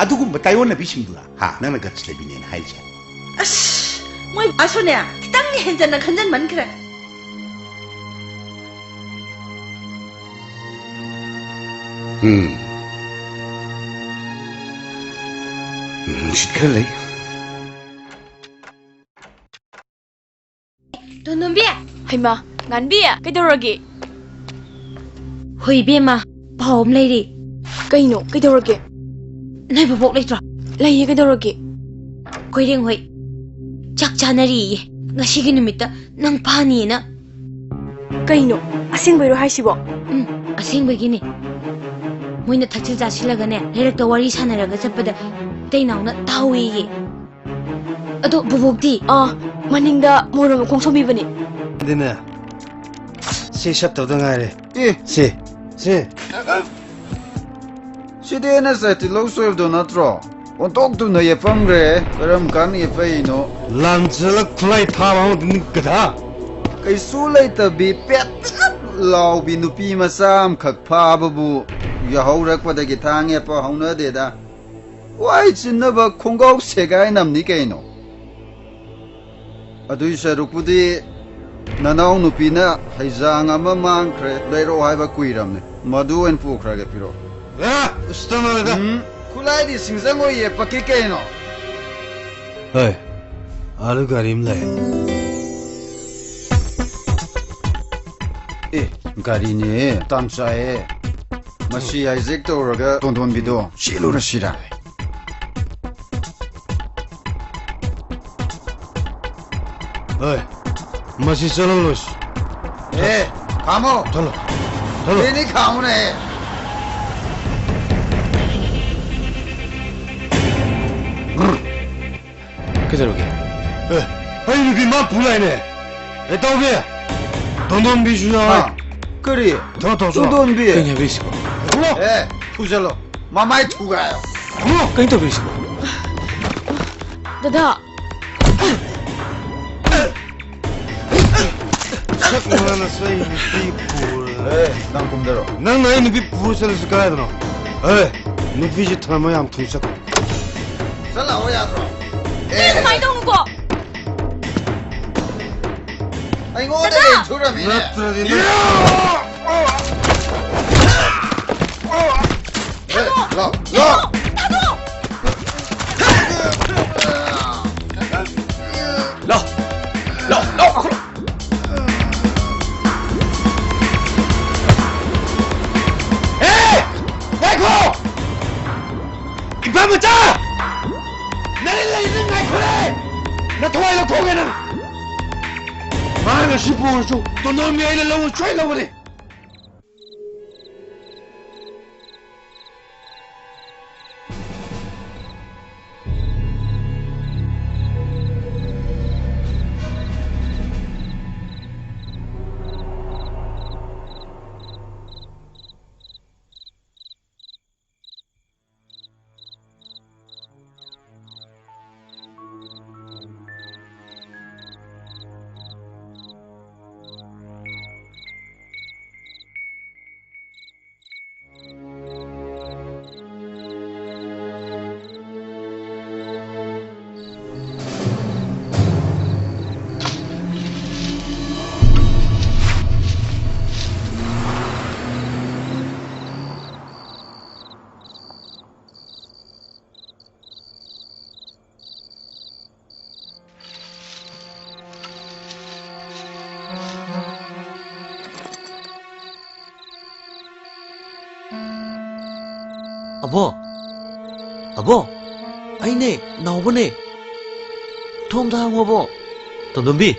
ꯑꯗꯨꯒꯨꯝꯕ ꯇꯥꯏꯌꯣꯟꯅꯕꯤꯁꯤꯡꯗꯨꯔ, ꯍꯥ, ꯅꯪꯅ ꯒꯠꯁ ꯂꯩꯕꯤꯅꯦꯅ ꯍꯥꯏꯔꯤꯁꯦ? ꯑꯁ, ꯃꯣꯏ ꯑꯁꯨꯅꯦ, ꯈꯤꯇꯪ ꯍꯦꯟꯖꯟꯅ ꯈꯟꯖꯟꯃꯟꯈ꯭ꯔꯦ꯫ ꯎꯝ꯫ ꯅꯨꯡꯁꯤꯠ ꯈꯔ ꯂꯩ꯫ ꯇꯣꯟꯗꯣꯝꯕꯤ! ꯍꯩꯃꯥ, ꯉꯥꯟꯕꯤ, ꯀꯩꯗꯧꯔꯒꯦ? ꯍꯣꯏ, ꯏꯕꯦꯝꯃ, ꯄꯥꯎ ꯑꯃ ꯂꯩꯔꯦ꯫ ꯀꯩꯅꯣ? ꯀꯩꯗꯧꯔꯒꯦ? ꯅꯣꯏ ꯕꯣꯕꯣꯛ ꯂꯩꯇ꯭ꯔꯣ? ꯂꯩꯌꯦ, ꯀꯩꯗꯧꯔꯒꯦ? ꯀꯣꯏꯔꯦꯡ ꯍꯣꯏ ꯆꯥꯛ ꯆꯥꯅꯔꯤꯌꯦ꯫ ꯉꯁꯤꯒꯤ ꯅꯨꯃꯤꯠꯇ ꯅꯪ ꯐꯥꯅꯤꯅ꯫ ꯀꯩꯅꯣ? ꯑꯁꯦꯡꯕꯩꯔꯣ ꯍꯥꯏꯁꯤꯕꯣ? ꯎꯝ, ꯑꯁꯦꯡꯕꯒꯤꯅꯦ꯫ ꯃꯣꯏꯅ ꯊꯛꯆꯤꯜ ꯆꯥꯁꯤꯜꯂꯒꯅꯦ, ꯂꯩꯔꯛꯇ ꯋꯥꯔꯤ ꯁꯥꯟꯅꯔꯒ ꯆꯠꯄꯗ ꯏꯇꯩꯅꯥꯎꯅ ꯇꯥꯍꯧꯋꯦꯌꯦ꯫ ꯑꯗꯣ ꯕꯣꯕꯣꯛꯇꯤ? ꯑꯥ, ꯃꯅꯤꯡꯗ ꯃꯣꯔꯣꯛ ꯃꯈꯣꯡ ꯁꯣꯝꯕꯤꯕꯅꯤ꯫ ꯑꯗꯨꯅꯦ, ꯁꯤ ꯁꯦꯞ ꯇꯧꯗ ꯉꯥꯏꯔꯦ꯫ ꯑꯦ, ꯁꯤ꯫ ꯁꯤ꯫ ꯁꯤꯗꯤ ꯑꯩꯅ ꯉꯁꯥꯏ ꯇꯤꯜꯍꯧ ꯁꯣꯏꯕꯗꯣ ꯅꯠꯇ꯭ꯔꯣ? ꯑꯣꯟꯊꯣꯛꯇꯨꯅ ꯌꯦꯞꯐꯝꯈ꯭ꯔꯦ꯫ ꯀꯔꯝ ꯀꯥꯟꯗ ꯌꯦꯞꯄꯛꯏꯅꯣ? ꯂꯥꯟꯖꯂ ꯈꯨꯠꯂꯥꯏ ꯊꯥꯕ ꯑꯃꯗꯨꯅꯤ, ꯒꯙꯥ꯫ ꯀꯩꯁꯨ ꯂꯩꯇꯕꯤ ꯄꯦꯠ ꯂꯥꯎꯕꯤ ꯅꯨꯄꯤ ꯃꯆꯥ ꯑꯃꯈꯛ ꯐꯥꯕꯕꯨ ꯌꯥꯍꯧꯔꯛꯄꯗꯒꯤ ꯊꯥꯡ ꯌꯦꯞꯄ ꯍꯧꯅꯗꯦꯗ꯫ ꯋꯥꯏ ꯆꯤꯟꯅꯕ ꯈꯣꯡꯒ꯭ꯔꯥꯎ ꯁꯦꯒꯥꯏ ꯅꯝꯅꯤ ꯀꯩꯅꯣ꯫ ꯑꯗꯨꯏ ꯁꯔꯨꯛꯄꯨꯗꯤ ꯅꯅꯥꯎ ꯅꯨꯄꯤꯅ ꯍꯩꯖꯥꯡ ꯑꯃ ꯃꯥꯡꯈ꯭ꯔꯦ, ꯂꯩꯔꯛꯑꯣ ꯍꯥꯏꯕ ꯀꯨꯏꯔꯝꯅꯦ꯫ ꯃꯗꯨ ꯑꯣꯏꯅ ꯄꯨꯈ꯭ꯔꯒꯦ, ꯄꯤꯔꯛꯑꯣ꯫ ꯑꯦ, ꯎꯁꯤꯠꯇꯕ ꯅꯣꯏꯗ꯫ ꯎꯝ, ꯈꯨꯠꯂꯥꯏꯗꯤ ꯁꯤꯡꯖꯪ ꯑꯣꯏ ꯌꯦꯞꯄꯛꯀꯦ ꯀꯩꯅꯣ꯫ ꯍꯣꯏ, ꯑꯥꯗ ꯒꯥꯔꯤ ꯑꯃ ꯂꯩ꯫ ꯑꯦ, ꯒꯥꯔꯤꯅꯦ, ꯇꯥꯟ ꯆꯥꯏꯌꯦ꯫ ꯃꯁꯤ hijack ꯇꯧꯔꯒ ꯇꯣꯟꯗꯣꯟꯕꯤꯗꯣ ꯆꯦꯜꯂꯨꯔꯁꯤꯔ? ꯍꯣꯏ, ꯃꯁꯤ ꯆꯠꯍꯜꯂꯣꯏꯁꯤ꯫ ꯑꯦ, ꯈꯥꯝꯃꯣ꯫ ꯆꯠꯂꯣ, ꯆꯠꯂꯣ꯫ ꯑꯦꯅꯤ ꯈꯥꯝꯃꯨꯅꯦ꯫ ꯀꯩꯗꯧꯔꯒꯦ? ꯑꯦ, ꯑꯩ ꯅꯨꯄꯤ ꯃꯥ ꯄꯨ ꯂꯥꯛꯏꯅꯦ꯫ ꯑꯦ, ꯇꯧꯕꯤ꯫ ꯇꯣꯟꯗꯣꯟꯕꯤꯁꯨ ꯌꯥꯎꯔꯦ꯫ ꯍꯥ? ꯀꯔꯤ? ꯊꯣꯛꯑꯣ, ꯊꯣꯛꯑꯣ, ꯊꯣꯛꯑꯣ꯫ ꯇꯣꯟꯗꯣꯟꯕꯤ꯫ ꯀꯩꯅꯣ ꯍꯥꯏꯕꯤꯔꯤꯁꯤꯕꯣ? ꯊꯣꯛꯑꯣ꯫ ꯑꯦ, ꯐꯨꯖꯜꯂꯣ꯫ ꯃꯃꯥꯏ ꯊꯨꯒꯥꯏꯌꯣ꯫ ꯊꯣꯛꯑꯣ꯫ ꯀꯩꯅꯣ ꯇꯧꯕꯤꯔꯤꯁꯤꯕꯣ? ꯗꯗꯥ꯫ ꯁꯛ ꯃꯥꯅꯁꯨ ꯑꯩ ꯅꯨꯄꯤ ꯄꯨꯔ-, ꯑꯦ, ꯅꯪ ꯀꯨꯝꯗꯔꯣ꯫ ꯅꯪꯅ ꯑꯩ ꯅꯨꯄꯤ ꯄꯨꯔ ꯆꯠꯂꯁꯤ ꯀꯗꯥꯏꯗꯅꯣ? ꯑꯦ, ꯅꯨꯄꯤꯁꯦ ꯊꯅꯝꯃ ꯌꯥꯝ ꯊꯨꯅ ꯆꯠꯈ꯭ꯔꯦ꯫ ꯆꯠꯂꯛꯑꯣ ꯌꯥꯗ꯭ꯔꯣ? ꯑꯦ, ꯁꯨꯃꯥꯏꯅ ꯇꯧꯅꯨꯀꯣ꯫ ꯑꯩꯉꯣꯟꯗ ꯂꯦꯟ ꯁꯨꯔꯝꯃꯤꯅꯦ꯫ ꯅꯠꯇ꯭ꯔꯗꯤ ꯅꯪ ꯊꯥꯗꯣꯛꯑꯣ! ꯂꯥꯎ, ꯂꯥꯎ! ꯊꯥꯗꯣꯛꯑꯣ! ꯂꯥꯎ! ꯂꯥꯎ! ꯂꯥꯎ! ꯀꯥꯈꯠꯂꯣ! ꯑꯦ! ꯉꯥꯏꯈꯣ! ꯏꯝꯐꯥꯜ ꯃꯆꯥ! ꯅꯪ ꯂꯩ, ꯅꯪ ꯉꯥꯏꯈꯣꯅꯦ! ꯅꯊꯋꯥꯏ ꯂꯧꯊꯣꯛꯑꯒꯦ ꯅꯪ! ꯃꯥ ꯉꯁꯤ ꯄꯨꯔꯁꯨ ꯇꯣꯟꯗꯣꯟꯕꯤ ꯑꯩꯅ ꯂꯧꯕ ꯁꯣꯏ ꯂꯧꯒꯅꯤ! ꯑꯕꯣ! ꯑꯕꯣ! ꯑꯩꯅꯦ, ꯅꯥꯎꯕꯅꯦ꯫ ꯊꯣꯡꯗ ꯍꯥꯡꯉꯣꯕꯣ꯫ ꯇꯣꯟꯗꯣꯝꯕꯤ,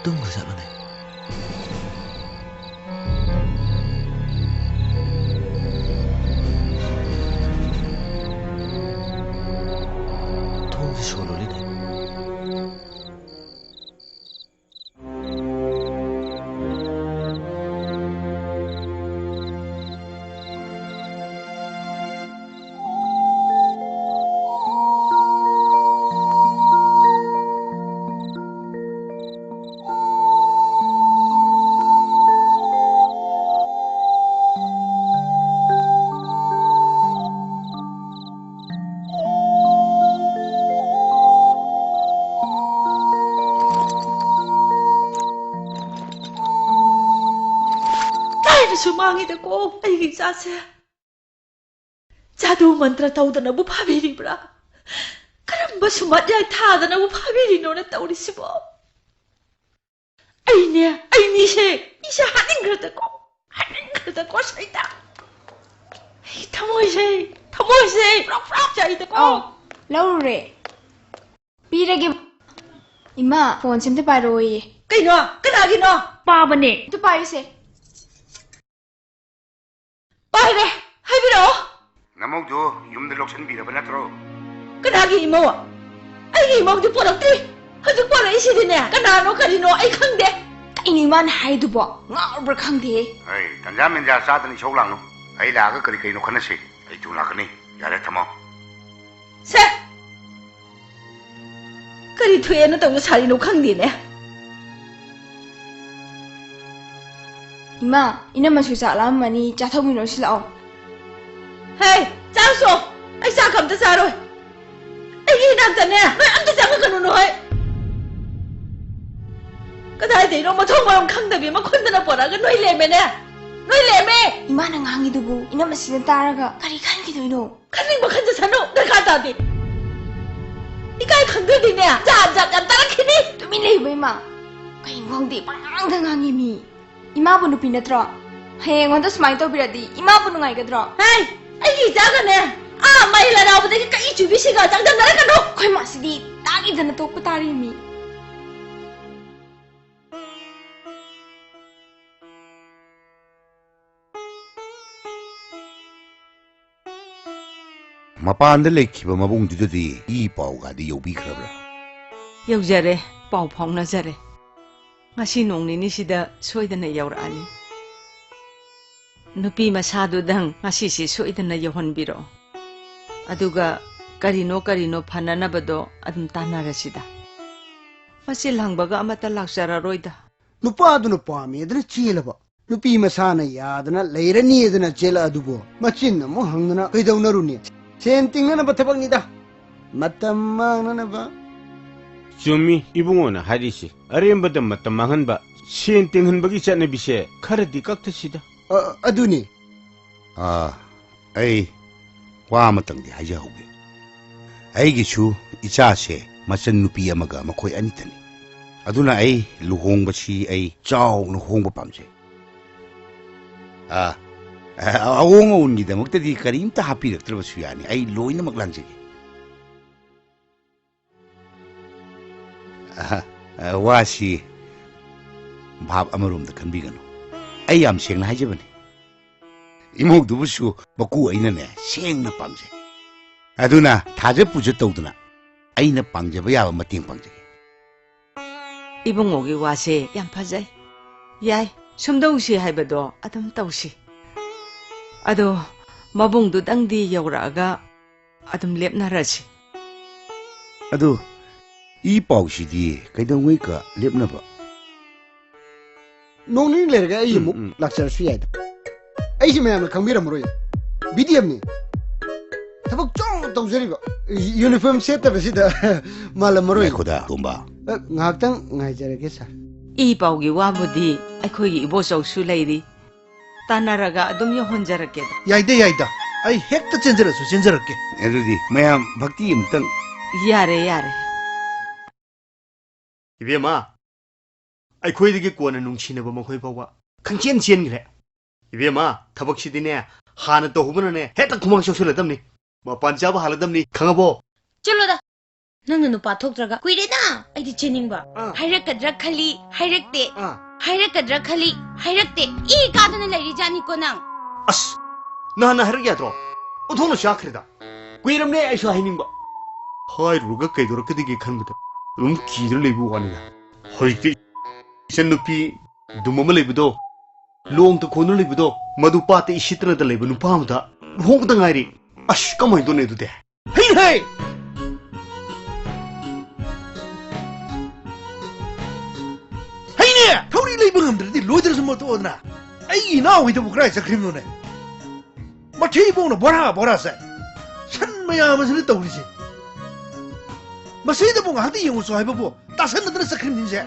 ꯇꯨꯝꯈ꯭ꯔꯖꯥꯠꯂꯅꯦ? ꯊꯣꯡꯁꯦ ꯁꯣꯜꯂꯨꯔꯤꯅꯦ꯫ ꯁꯨ ꯃꯥꯡꯉꯤꯗꯀꯣ ꯑꯩꯒꯤ ꯏꯆꯥꯁꯦ꯫ ꯖꯥꯗꯨ ꯃꯟꯇ꯭ꯔ ꯇꯧꯗꯅꯕꯨ ꯐꯥꯕꯤꯔꯤꯕ꯭ꯔꯥ? ꯀꯔꯝꯕ ꯁꯨꯃꯠ ꯌꯥꯏ ꯊꯥꯗꯅꯕꯨ ꯐꯥꯕꯤꯔꯤꯅꯣꯅ ꯇꯧꯔꯤꯁꯤꯕꯣ? ꯑꯩꯅꯦ, ꯑꯩ ꯃꯤꯁꯦ, ꯃꯤꯁꯦ ꯍꯥꯠꯅꯤꯡꯈ꯭ꯔꯗꯀꯣ, ꯍꯥꯠꯅꯤꯡꯈ꯭ꯔꯗꯀꯣ ꯁꯩꯗ꯫ ꯑꯩ ꯊꯃꯣꯏꯁꯦ, ꯊꯃꯣꯏꯁꯦ ꯄ꯭ꯔꯣꯛ ꯄ꯭ꯔꯣꯛ ꯆꯥꯛꯏꯗꯀꯣ꯫ ꯑꯧ, ꯂꯧꯔꯨꯔꯦ꯫ ꯄꯤꯔꯒꯦ꯫ ꯏꯃꯥ, ꯐꯣꯟꯁꯦ ꯑꯝꯇ ꯄꯥꯏꯔꯛꯑꯣꯌꯦ꯫ ꯀꯩꯅꯣ? ꯀꯅꯥꯒꯤꯅꯣ? ꯄꯥꯕꯅꯦ꯫ ꯑꯝꯇ ꯄꯥꯏꯌꯨꯁꯦ꯫ ꯄꯥꯏꯔꯦ꯫ ꯍꯥꯏꯕꯤꯔꯛꯑꯣ꯫ ꯅꯃꯧꯗꯨ ꯌꯨꯝꯗ ꯂꯧꯁꯤꯟꯕꯤꯔꯕ ꯅꯠꯇ꯭ꯔꯣ? ꯀꯅꯥꯒꯤ ꯏꯃꯧ? ꯑꯩꯒꯤ ꯏꯃꯧꯗꯤ ꯄꯣꯔꯛꯇ꯭ꯔꯤ꯫ ꯍꯧꯖꯤꯛ ꯄꯣꯔꯛꯏꯁꯤꯗꯤꯅꯦ, ꯀꯅꯥꯅꯣ ꯀꯔꯤꯅꯣ ꯑꯩ ꯈꯪꯗꯦ꯫ ꯀꯩꯅꯣ ꯏꯃꯥꯅ ꯍꯥꯏꯗꯨꯕꯣ? ꯉꯥꯎꯔꯕ꯭ꯔꯥ ꯈꯪꯗꯦꯍꯦ꯫ ꯍꯩ, ꯇꯟꯖꯥ ꯃꯦꯟꯖꯥ ꯆꯥꯗꯅ ꯏꯁꯧ ꯂꯥꯡꯅꯨ꯫ ꯑꯩ ꯂꯥꯛꯑꯒ ꯀꯔꯤ ꯀꯔꯤꯅꯣ ꯈꯟꯅꯁꯤ꯫ ꯑꯩ ꯊꯨꯅ ꯂꯥꯛꯀꯅꯤ꯫ ꯌꯥꯔꯦ, ꯊꯝꯃꯣ꯫ ꯁꯦ! ꯀꯔꯤ ꯊꯣꯛꯑꯦꯅ ꯇꯧꯕ ꯁꯥꯔꯤꯅꯣ ꯈꯪꯗꯦꯅꯦ꯫ ꯏꯃꯥ, ꯏꯅꯝꯃꯁꯨ ꯆꯥꯛ ꯂꯥꯝꯃꯝꯃꯅꯤ, ꯆꯥꯊꯣꯛꯃꯤꯟꯅꯔꯨꯁꯤ ꯂꯥꯛꯑꯣ꯫ ꯍꯦ, ꯆꯥꯔꯨꯆꯣ꯫ ꯑꯩ ꯆꯥꯛꯀ ꯑꯝꯇ ꯆꯥꯔꯣꯏ꯫ ꯑꯩꯒꯤ ꯏꯅꯥꯛꯇꯅꯦ, ꯅꯣꯏ ꯑꯝꯇ ꯆꯪꯉꯛꯀꯅꯨ ꯅꯣꯏ꯫ ꯀꯗꯥꯏꯗꯩꯅꯣ ꯃꯊꯣꯡ ꯃꯔꯝ ꯈꯪꯗꯕꯤ ꯑꯃ ꯈꯨꯟꯗꯅ ꯄꯣꯔꯛꯑꯒ ꯅꯣꯏ ꯂꯦꯝꯃꯦꯅꯦ꯫ ꯅꯣꯏ ꯂꯦꯝꯃꯦ꯫ ꯏꯃꯥꯅ ꯉꯥꯡꯉꯤꯗꯨꯕꯨ ꯏꯅꯝꯃꯁꯤꯅ ꯇꯥꯔꯒ ꯀꯔꯤ ꯈꯟꯈꯤꯗꯣꯏꯅꯣ? ꯈꯟꯅꯤꯡꯕ ꯈꯟꯖꯁꯅꯨ, ꯗꯔꯀꯥꯔ ꯇꯥꯗꯦ꯫ ꯏꯀꯥꯏ ꯈꯪꯗ꯭ꯔꯗꯤꯅꯦ, ꯖꯥꯠ ꯖꯥꯠ ꯌꯥꯝ ꯇꯥꯔꯛꯈꯤꯅꯤ꯫ ꯇꯨꯃꯤꯟ ꯂꯩꯌꯨꯕ ꯏꯃꯥ꯫ ꯀꯩꯅꯣ ꯈꯪꯗꯦ, ꯄꯉꯥꯡꯗ ꯉꯥꯡꯉꯤ ꯃꯤ꯫ ꯏꯃꯥꯕꯨ ꯅꯨꯄꯤ ꯅꯠꯇ꯭ꯔꯣ? ꯍꯌꯦꯡ ꯑꯩꯉꯣꯟꯗ ꯁꯨꯃꯥꯏꯅ ꯇꯧꯕꯤꯔꯗꯤ ꯏꯃꯥꯕꯨ ꯅꯨꯡꯉꯥꯏꯒꯗ꯭ꯔꯣ? ꯍꯦ! ꯑꯩꯒꯤ ꯏꯆꯥꯒꯅꯦ, ꯑꯥ ꯃꯩ ꯂꯥꯔꯥꯎꯕꯗꯒꯤ ꯀꯛꯏ ꯆꯨꯕꯤꯁꯤꯒ ꯆꯥꯡꯗꯝꯅꯔꯛꯀꯅꯨ! ꯑꯩꯈꯣꯏ ꯃꯥꯁꯤꯗꯤ ꯇꯥꯈꯤꯗꯅ ꯇꯣꯛꯄ ꯇꯥꯔꯦ ꯃꯤ꯫ ꯃꯄꯥꯟꯗ ꯂꯩꯈꯤꯕ ꯃꯕꯨꯡꯗꯨꯗꯗꯤ ꯏ ꯄꯥꯎꯒꯗꯤ ꯌꯧꯕꯤꯈ꯭ꯔꯕ꯭ꯔꯥ? ꯌꯧꯖꯔꯦ, ꯄꯥꯎ ꯐꯥꯎꯅꯖꯔꯦ꯫ ꯉꯁꯤ ꯅꯣꯡ ꯅꯤꯅꯤꯁꯤꯗ ꯁꯣꯏꯗꯅ ꯌꯧꯔꯛꯑꯅꯤ꯫ ꯅꯨꯄꯤ ꯃꯁꯥꯗꯨꯗꯪ ꯉꯁꯤꯁꯤ ꯁꯣꯏꯗꯅ ꯌꯧꯍꯟꯕꯤꯔꯛꯑꯣ꯫ ꯑꯗꯨꯒ ꯀꯔꯤꯅꯣ ꯀꯔꯤꯅꯣ ꯐꯅꯅꯕꯗꯣ ꯑꯗꯨꯝ ꯇꯥꯟꯅꯔꯁꯤꯗ꯫ ꯃꯆꯤꯜ ꯍꯪꯕꯒ ꯑꯃꯠꯇ ꯂꯥꯛꯆꯔꯔꯣꯏꯗ꯫ ꯅꯨꯄꯥꯗꯨꯅ ꯄꯥꯝꯃꯦꯗꯅ ꯆꯦꯜꯂꯕ, ꯅꯨꯄꯤ ꯃꯁꯥꯅ ꯌꯥꯗꯅ ꯂꯩꯔꯅꯤꯗꯅ ꯆꯦꯜꯂꯛꯑꯗꯨꯕꯨ ꯃꯆꯤꯟ ꯑꯃꯨꯛ ꯍꯪꯗꯅ ꯀꯩꯗꯧꯅꯔꯨꯅꯤ? ꯁꯦꯟ ꯇꯤꯡꯅꯅꯕ ꯊꯕꯛꯅꯤꯗ, ꯃꯇꯝ ꯃꯥꯡꯅꯅꯕ꯫ ꯆꯨꯝꯃꯤ ꯏꯕꯨꯡꯉꯣꯅ ꯍꯥꯏꯔꯤꯁꯦ꯫ ꯑꯔꯦꯝꯕꯗ ꯃꯇꯝ ꯃꯥꯡꯍꯟꯕ, ꯁꯦꯟ ꯇꯤꯡꯍꯟꯕꯒꯤ ꯆꯠꯅꯕꯤꯁꯦ ꯈꯔꯗꯤ ꯀꯛꯊꯁꯤꯗ꯫ ꯑ, ꯑꯗꯨꯅꯤ꯫ ꯑꯥ, ꯑꯩ ꯋꯥ ꯑꯃꯇꯪꯗꯤ ꯍꯥꯏꯖꯍꯧꯒꯦ꯫ ꯑꯩꯒꯤꯁꯨ ꯏꯆꯥꯁꯦ ꯃꯆꯟ ꯅꯨꯄꯤ ꯑꯃꯒ ꯃꯈꯣꯏ ꯑꯅꯤꯇꯅꯤ꯫ ꯑꯗꯨꯅ ꯑꯩ ꯂꯨꯍꯣꯡꯕꯁꯤ ꯑꯩ ꯆꯥꯎꯅ ꯍꯣꯡꯕ ꯄꯥꯝꯖꯩ꯫ ꯑꯥ, ꯑ-, ꯑꯑꯣꯡ ꯑꯑꯣꯟꯒꯤꯗꯃꯛꯇꯗꯤ ꯀꯔꯤꯝꯇ ꯍꯥꯞꯄꯤꯔꯛꯇ꯭ꯔꯕꯁꯨ ꯌꯥꯅꯤ꯫ ꯑꯩ ꯂꯣꯏꯅꯃꯛ ꯂꯥꯡꯖꯒꯦ꯫ ꯑꯍ, ꯑ, ꯋꯥꯁꯤ ꯚꯥꯞ ꯑꯃꯔꯣꯝꯗ ꯈꯟꯕꯤꯒꯅꯨ꯫ ꯑꯩ ꯌꯥꯝ ꯁꯦꯡꯅ ꯍꯥꯏꯖꯕꯅꯤ꯫ ꯏꯃꯧꯗꯨꯕꯨꯁꯨ ꯃꯀꯨ ꯑꯩꯅꯅꯦ ꯁꯦꯡꯅ ꯄꯥꯝꯖꯩ꯫ ꯑꯗꯨꯅ ꯊꯥꯖ ꯄꯨꯖ ꯇꯧꯗꯅ ꯑꯩꯅ ꯄꯥꯡꯖꯕ ꯌꯥꯕ ꯃꯇꯦꯡ ꯄꯥꯡꯖꯒꯦ꯫ ꯏꯕꯨꯡꯉꯣꯒꯤ ꯋꯥꯁꯦ ꯌꯥꯝ ꯐꯖꯩ꯫ ꯌꯥꯏ, ꯁꯨꯝꯗꯧꯁꯤ ꯍꯥꯏꯕꯗꯣ ꯑꯗꯨꯝ ꯇꯧꯁꯤ꯫ ꯑꯗꯣ ꯃꯕꯨꯡꯗꯨꯗꯪꯗꯤ ꯌꯧꯔꯛꯑꯒ ꯑꯗꯨꯝ ꯂꯦꯞꯅꯔꯁꯤ꯫ ꯑꯗꯨ ꯏ ꯄꯥꯎꯁꯤꯗꯤ ꯀꯩꯗꯧꯉꯩꯀ ꯂꯦꯞꯅꯕ? ꯅꯣꯡ ꯅꯤꯅꯤ ꯂꯩꯔꯒ ꯑꯩ ꯎꯝ, ꯑꯃꯨꯛ ꯎꯝ꯫ ꯂꯥꯛꯆꯔꯁꯨ ꯌꯥꯏꯗ꯫ ꯑꯩꯁꯤ ꯃꯌꯥꯝꯅ ꯈꯪꯕꯤꯔꯝꯃꯔꯣꯏ꯫ ꯕꯤ ꯗꯤ ꯑꯦꯝꯅꯤ꯫ ꯊꯕꯛ ꯆꯥꯎꯅ ꯇꯧꯖꯔꯤꯕ꯫ ꯌꯨꯅꯤꯐꯣꯔꯝ ꯁꯦꯠꯇꯕꯁꯤꯗ ꯃꯥꯜꯂꯝꯃꯔꯣꯏ꯫ ꯉꯥꯏꯈꯣꯗ, ꯇꯣꯝꯕ꯫ ꯑ, ꯉꯥꯏꯍꯥꯛꯇꯪ ꯉꯥꯏꯖꯔꯒꯦ, ꯁꯥꯔ꯫ ꯏ ꯄꯥꯎꯒꯤ ꯋꯥꯕꯨꯗꯤ ꯑꯩꯈꯣꯏꯒꯤ ꯏꯕꯣꯆꯧꯁꯨ ꯂꯩꯔꯤ꯫ ꯇꯥꯟꯅꯔꯒ ꯑꯗꯨꯝ ꯌꯧꯍꯟꯖꯔꯛꯀꯦꯗ꯫ ꯌꯥꯏꯗ, ꯌꯥꯏꯗ꯫ ꯑꯩ ꯍꯦꯛꯇ ꯆꯦꯟꯖꯔꯁꯨ ꯆꯦꯟꯖꯔꯛꯀꯦ꯫ ꯑꯗꯨꯗꯤ ꯃꯌꯥꯝ ꯚꯛꯇꯤ ꯑꯃꯨꯛꯇꯪ꯫ ꯌꯥꯔꯦ, ꯌꯥꯔꯦ꯫ ꯏꯕꯦꯝꯃ, ꯑꯩꯈꯣꯏꯗꯒꯤ ꯀꯣꯟꯅ ꯅꯨꯡꯁꯤꯅꯕ ꯃꯈꯣꯏ ꯐꯥꯎꯕ ꯈꯪꯆꯦꯟ ꯆꯦꯟꯈ꯭ꯔꯦ꯫ ꯏꯕꯦꯝꯃ, ꯊꯕꯛꯁꯤꯗꯤꯅꯦ, ꯍꯥꯟꯅ ꯇꯧꯍꯧꯕꯅꯅꯦ ꯍꯦꯛꯇ ꯈꯨꯃꯥꯡ ꯆꯥꯎꯁꯤꯜꯂꯗꯝꯅꯤ꯫ ꯃꯄꯥꯟ ꯆꯥꯕ ꯍꯥꯜꯂꯗꯝꯅꯤ, ꯈꯪꯉꯕꯣ? ꯆꯠꯂꯣꯗ, ꯅꯪꯅ ꯅꯨꯄꯥ ꯊꯣꯛꯇ꯭ꯔꯒ ꯀꯨꯏꯔꯦꯗ ꯑꯩꯗꯤ ꯆꯦꯟꯅꯤꯡꯕ꯫ ꯑꯥ꯫ ꯍꯥꯏꯔꯛꯀꯗ꯭ꯔꯥ ꯈꯜꯂꯤ, ꯍꯥꯏꯔꯛꯇꯦ꯫ ꯑꯥ꯫ ꯍꯥꯏꯔꯛꯀꯗ꯭ꯔꯥ ꯈꯜꯂꯤ, ꯍꯥꯏꯔꯛꯇꯦ꯫ ꯏ ꯀꯥꯗꯅ ꯂꯩꯔꯤꯖꯥꯠꯅꯤꯀꯣ ꯅꯪ꯫ ꯑꯁ, ꯅꯍꯥꯟꯅ ꯍꯥꯏꯔꯛ ꯌꯥꯗ꯭ꯔꯣ? ꯑꯣꯟꯊꯣꯛꯅ ꯆꯥꯈ꯭ꯔꯦꯗ꯫ ꯀꯨꯏꯔꯝꯅꯦ ꯑꯩꯁꯨ ꯍꯥꯏꯅꯤꯡꯕ꯫ ꯍꯥꯏꯔꯨꯔꯒ ꯀꯩꯗꯧꯔꯛꯀꯗꯒꯦ ꯈꯟꯕꯗ ꯑꯗꯨꯝ ꯀꯤꯗꯨꯅ ꯂꯩꯕ ꯋꯥꯅꯤꯗ꯫ ꯍꯧꯖꯤꯛꯇꯤ ꯏꯆꯟꯅꯨꯄꯤ ꯗꯨꯝ ꯑꯃ ꯂꯩꯕꯗꯣ, ꯂꯣꯡꯇ ꯈꯣꯡꯗꯨꯅ ꯂꯩꯕꯗꯣ, ꯃꯗꯨ ꯄꯥꯠꯇ ꯏꯁꯤꯠꯇꯅꯗ ꯂꯩꯕ ꯅꯨꯄꯥ ꯑꯃꯗ ꯂꯨꯍꯣꯡꯕꯗ ꯉꯥꯏꯔꯤ꯫ ꯑꯁ, ꯀꯃꯥꯏꯅ ꯇꯧꯅꯤ ꯑꯗꯨꯗꯤ? ꯍꯩ ꯍꯩ! ꯍꯩꯅꯦ! ꯊꯧꯔꯤ ꯂꯩꯕ ꯉꯝꯗ꯭ꯔꯗꯤ ꯂꯣꯏꯗ꯭ꯔꯁꯨ ꯃꯇꯣꯛꯑꯣꯗꯅ꯫ ꯑꯩꯒꯤ ꯏꯅꯥꯎ ꯍꯣꯏꯗꯕꯨ ꯀꯗꯥꯏ ꯆꯠꯈ꯭ꯔꯤꯕꯅꯣꯅꯦ? ꯃꯊꯤꯕꯣꯡꯅ ꯕꯣꯔꯥ ꯕꯣꯔꯥ ꯆꯥꯏ꯫ ꯁꯟ ꯃꯌꯥꯝ ꯑꯁꯤꯅ ꯇꯧꯔꯤꯁꯦ꯫ ꯃꯁꯤꯗꯕꯨ ꯉꯥꯏꯍꯥꯛꯇ ꯌꯦꯡꯉꯨꯆꯣ ꯍꯥꯏꯕꯕꯨ ꯇꯥꯁꯟꯅꯗꯅ ꯆꯠꯈ꯭ꯔꯤꯕꯅꯤꯁꯦ꯫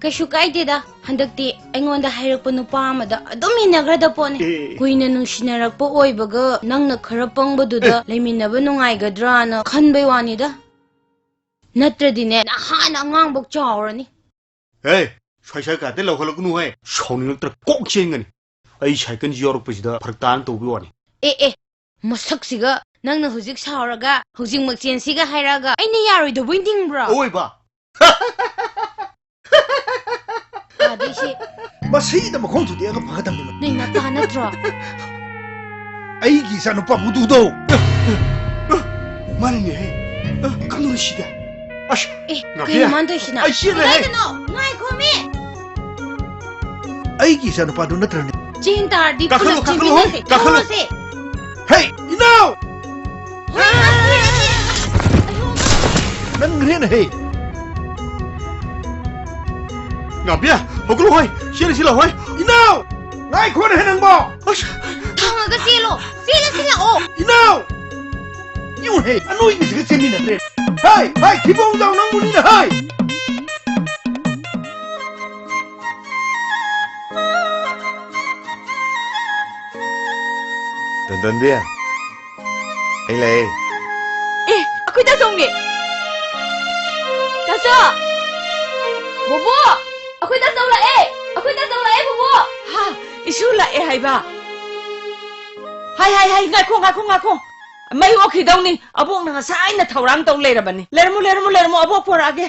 ꯀꯩꯁꯨ ꯀꯥꯏꯗꯦꯗ꯫ ꯍꯟꯗꯛꯇꯤ ꯑꯩꯉꯣꯟꯗ ꯍꯥꯏꯔꯛꯄ ꯅꯨꯄꯥ ꯑꯃꯗ ꯑꯗꯨꯝ ꯏꯟꯅꯈ꯭ꯔꯗ ꯄꯣꯠꯅꯤ꯫ ꯑꯦ꯫ ꯀꯨꯏꯅ ꯅꯨꯡꯁꯤꯅꯔꯛꯄ ꯑꯣꯏꯕꯒ ꯅꯪꯅ ꯈꯔ ꯄꯪꯕꯗꯨꯗ ꯑꯦ꯫ ꯂꯩꯃꯤꯟꯅꯕ ꯅꯨꯡꯉꯥꯏꯒꯗ꯭ꯔꯥꯅ ꯈꯟꯕꯩ ꯋꯥꯅꯤꯗ꯫ ꯅꯠꯇ꯭ꯔꯗꯤꯅꯦ, ꯅꯍꯥꯟꯅ ꯑꯉꯥꯡꯕꯣꯛ ꯆꯥꯎꯔꯅꯤ꯫ ꯍꯦ, ꯁ꯭ꯋꯥꯏ ꯁ꯭ꯋꯥꯏ ꯀꯥꯗ ꯂꯧꯈꯠꯂꯛꯀꯅꯨ ꯍꯦ꯫ ꯁꯥꯎꯅꯤꯡꯂꯛꯇ꯭ꯔ ꯀꯣꯛ ꯆꯦꯟꯒꯅꯤ꯫ ꯑꯩ ꯁꯥꯏꯀꯜꯁꯤ ꯌꯥꯎꯔꯛꯄꯁꯤꯗ ꯐꯔꯛ ꯇꯥꯅ ꯇꯧꯕꯤ ꯋꯥꯅꯤ꯫ ꯑꯦ, ꯑꯦ, ꯃꯁꯛꯁꯤꯒ ꯅꯪꯅ ꯍꯧꯖꯤꯛ ꯁꯥꯎꯔꯒ ꯍꯧꯖꯤꯛꯃꯛ ꯆꯦꯟꯁꯤꯒ ꯍꯥꯏꯔꯛꯑꯒ ꯑꯩꯅ ꯌꯥꯔꯣꯏꯗꯕꯣꯏ ꯅꯤꯡꯕ꯭ꯔꯣ? ꯑꯑꯣꯏꯕ꯫ ꯑꯗꯩꯁꯤ ꯃꯁꯤꯗ ꯃꯈꯣꯡ ꯊꯨꯗꯦꯛꯑꯒ ꯐꯒꯗꯕꯅꯤ꯫ ꯅꯣꯏ ꯅꯄꯥ ꯅꯠꯇ꯭ꯔꯣ? ꯑꯩꯒꯤ ꯏꯆꯥ ꯅꯨꯄꯥ ꯃꯨꯗꯨꯗꯣ꯫ ꯃꯥꯅꯤꯅꯦꯍꯦ꯫ ꯀꯩꯅꯣ ꯁꯤꯗ꯫ ꯑꯁ, ꯑꯦ, ꯉꯥꯛꯄꯤꯌꯥ꯫ ꯀꯩꯅꯣ ꯃꯥꯅ ꯇꯧꯔꯤꯁꯤꯅ? ꯑꯩ ꯆꯦꯜꯂꯦꯍꯦ꯫ ꯀꯗꯥꯏꯗꯅꯣ? ꯉꯥꯏꯈꯣꯃꯤ! ꯑꯩꯒꯤ ꯏꯆꯥ ꯅꯨꯄꯥꯗꯨ ꯅꯠꯇ꯭ꯔꯅꯦ? ꯆꯦꯟ ꯇꯥꯔꯗꯤ ꯀꯥꯈꯠꯂꯣ, ꯄꯨꯂꯞ ꯀꯥꯈꯠꯂꯣ, ꯆꯦꯟꯃꯤꯟꯅꯁꯦ꯫ ꯀꯥꯈꯠꯂꯣ꯫ ꯊꯣꯛꯂꯁꯦ꯫ ꯍꯦ, ꯏꯅꯥꯎ! ꯍꯣꯏ, ꯉꯥꯏꯈꯣꯃꯤ! ꯅꯪ ꯍꯦꯅ ꯍꯦ꯫ ꯉꯥꯛꯄꯤꯌꯥ, ꯍꯧꯒꯠꯂꯣ ꯍꯣꯏ꯫ ꯆꯦꯜꯂꯁꯤ ꯂꯥꯛꯑꯣ ꯍꯣꯏ꯫ ꯏꯅꯥꯎ! ꯉꯥꯏꯈꯣꯅꯦꯍꯦ ꯅꯪꯕꯣ! ꯑꯁ! ꯊꯣꯡꯉꯒ ꯆꯦꯜꯂꯣ! ꯆꯦꯜꯂꯁꯤ ꯂꯥꯛꯑꯣ! ꯏꯅꯥꯎ! ꯌꯦꯡꯉꯨꯍꯦ, ꯑꯅꯣꯏꯕꯁꯤꯒ ꯆꯦꯟꯃꯤꯟꯅꯗ꯭ꯔꯦ꯫ ꯍꯥꯏ, ꯍꯥꯏ, ꯊꯤꯕꯣꯡꯖꯥꯎ ꯅꯪꯕꯨꯅꯤꯅ ꯍꯥꯏ! ꯇꯣꯟꯇꯣꯟꯕꯤ, ꯑꯩ ꯂꯥꯛꯑꯦ꯫ ꯑꯦ, ꯑꯩꯈꯣꯏ ꯇꯥꯆꯧꯅꯦ꯫ ꯇꯥꯆꯧ! ꯕꯣꯕꯣ! ꯑꯩꯈꯣꯏ ꯇꯥꯆꯧ ꯂꯥꯛꯑꯦ! ꯑꯩꯈꯣꯏ ꯇꯥꯆꯧ ꯂꯥꯛꯑꯦ, ꯕꯣꯕꯣ! ꯍꯥ, ꯏꯁꯨ ꯂꯥꯛꯑꯦ ꯍꯥꯏꯕ? ꯍꯥꯏ, ꯍꯥꯏ, ꯍꯥꯏ, ꯉꯥꯏꯈꯣ, ꯉꯥꯏꯈꯣ, ꯉꯥꯏꯈꯣ꯫ ꯃꯩ ꯑꯣꯛꯈꯤꯗꯧꯅꯤ꯫ ꯑꯕꯣꯛꯅ ꯉꯁꯥꯏꯅ ꯊꯧꯔꯥꯡ ꯇꯧ ꯂꯩꯔꯕꯅꯤ꯫ ꯂꯩꯔꯝꯃꯨ, ꯂꯩꯔꯝꯃꯨ, ꯂꯩꯔꯝꯃꯨ, ꯑꯕꯣꯛ ꯄꯣꯔꯛꯑꯒꯦ꯫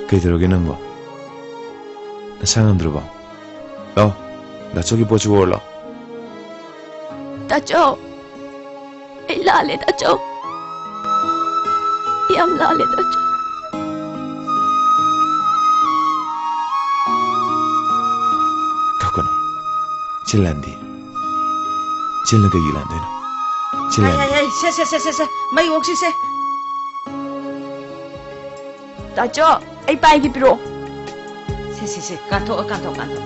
ꯀꯩꯗꯧꯔꯒꯦ ꯅꯪꯕꯣ? ꯅꯁꯥ ꯉꯝꯗ꯭ꯔꯕꯣ? ꯂꯥꯎ, ꯗꯥꯆꯧꯒꯤ ꯄꯣꯠꯁꯤꯕꯨ ꯑꯣꯔꯂꯣ꯫ ꯇꯥꯆꯧ, ꯑꯩ ꯂꯥꯜꯂꯦ, ꯇꯥꯆꯧ꯫ ꯌꯥꯝ ꯂꯥꯜꯂꯦ, ꯇꯥꯆꯧ꯫ ꯀꯞꯀꯅꯨ꯫ ꯆꯤꯜ ꯂꯥꯟꯗꯦ꯫ ꯆꯤꯜꯅ ꯀꯩꯒꯤ ꯂꯥꯟꯗꯣꯏꯅꯣ? ꯆꯤꯜ ꯍꯩ, ꯂꯥꯟꯗꯦ꯫ ꯍꯩ, ꯍꯩ, ꯁꯦ, ꯁꯦ, ꯁꯦ, ꯁꯦ, ꯁꯦ, ꯃꯩ ꯑꯣꯛꯁꯤꯁꯦ꯫ ꯇꯥꯆꯧ, ꯑꯩ ꯄꯥꯏꯒꯦ, ꯄꯤꯔꯛꯑꯣ꯫ ꯁꯦ, ꯁꯦ, ꯁꯦ, ꯀꯥꯟꯊꯣꯛꯑꯣ, ꯀꯥꯟꯊꯣꯛ, ꯀꯥꯟꯊꯣꯛ꯫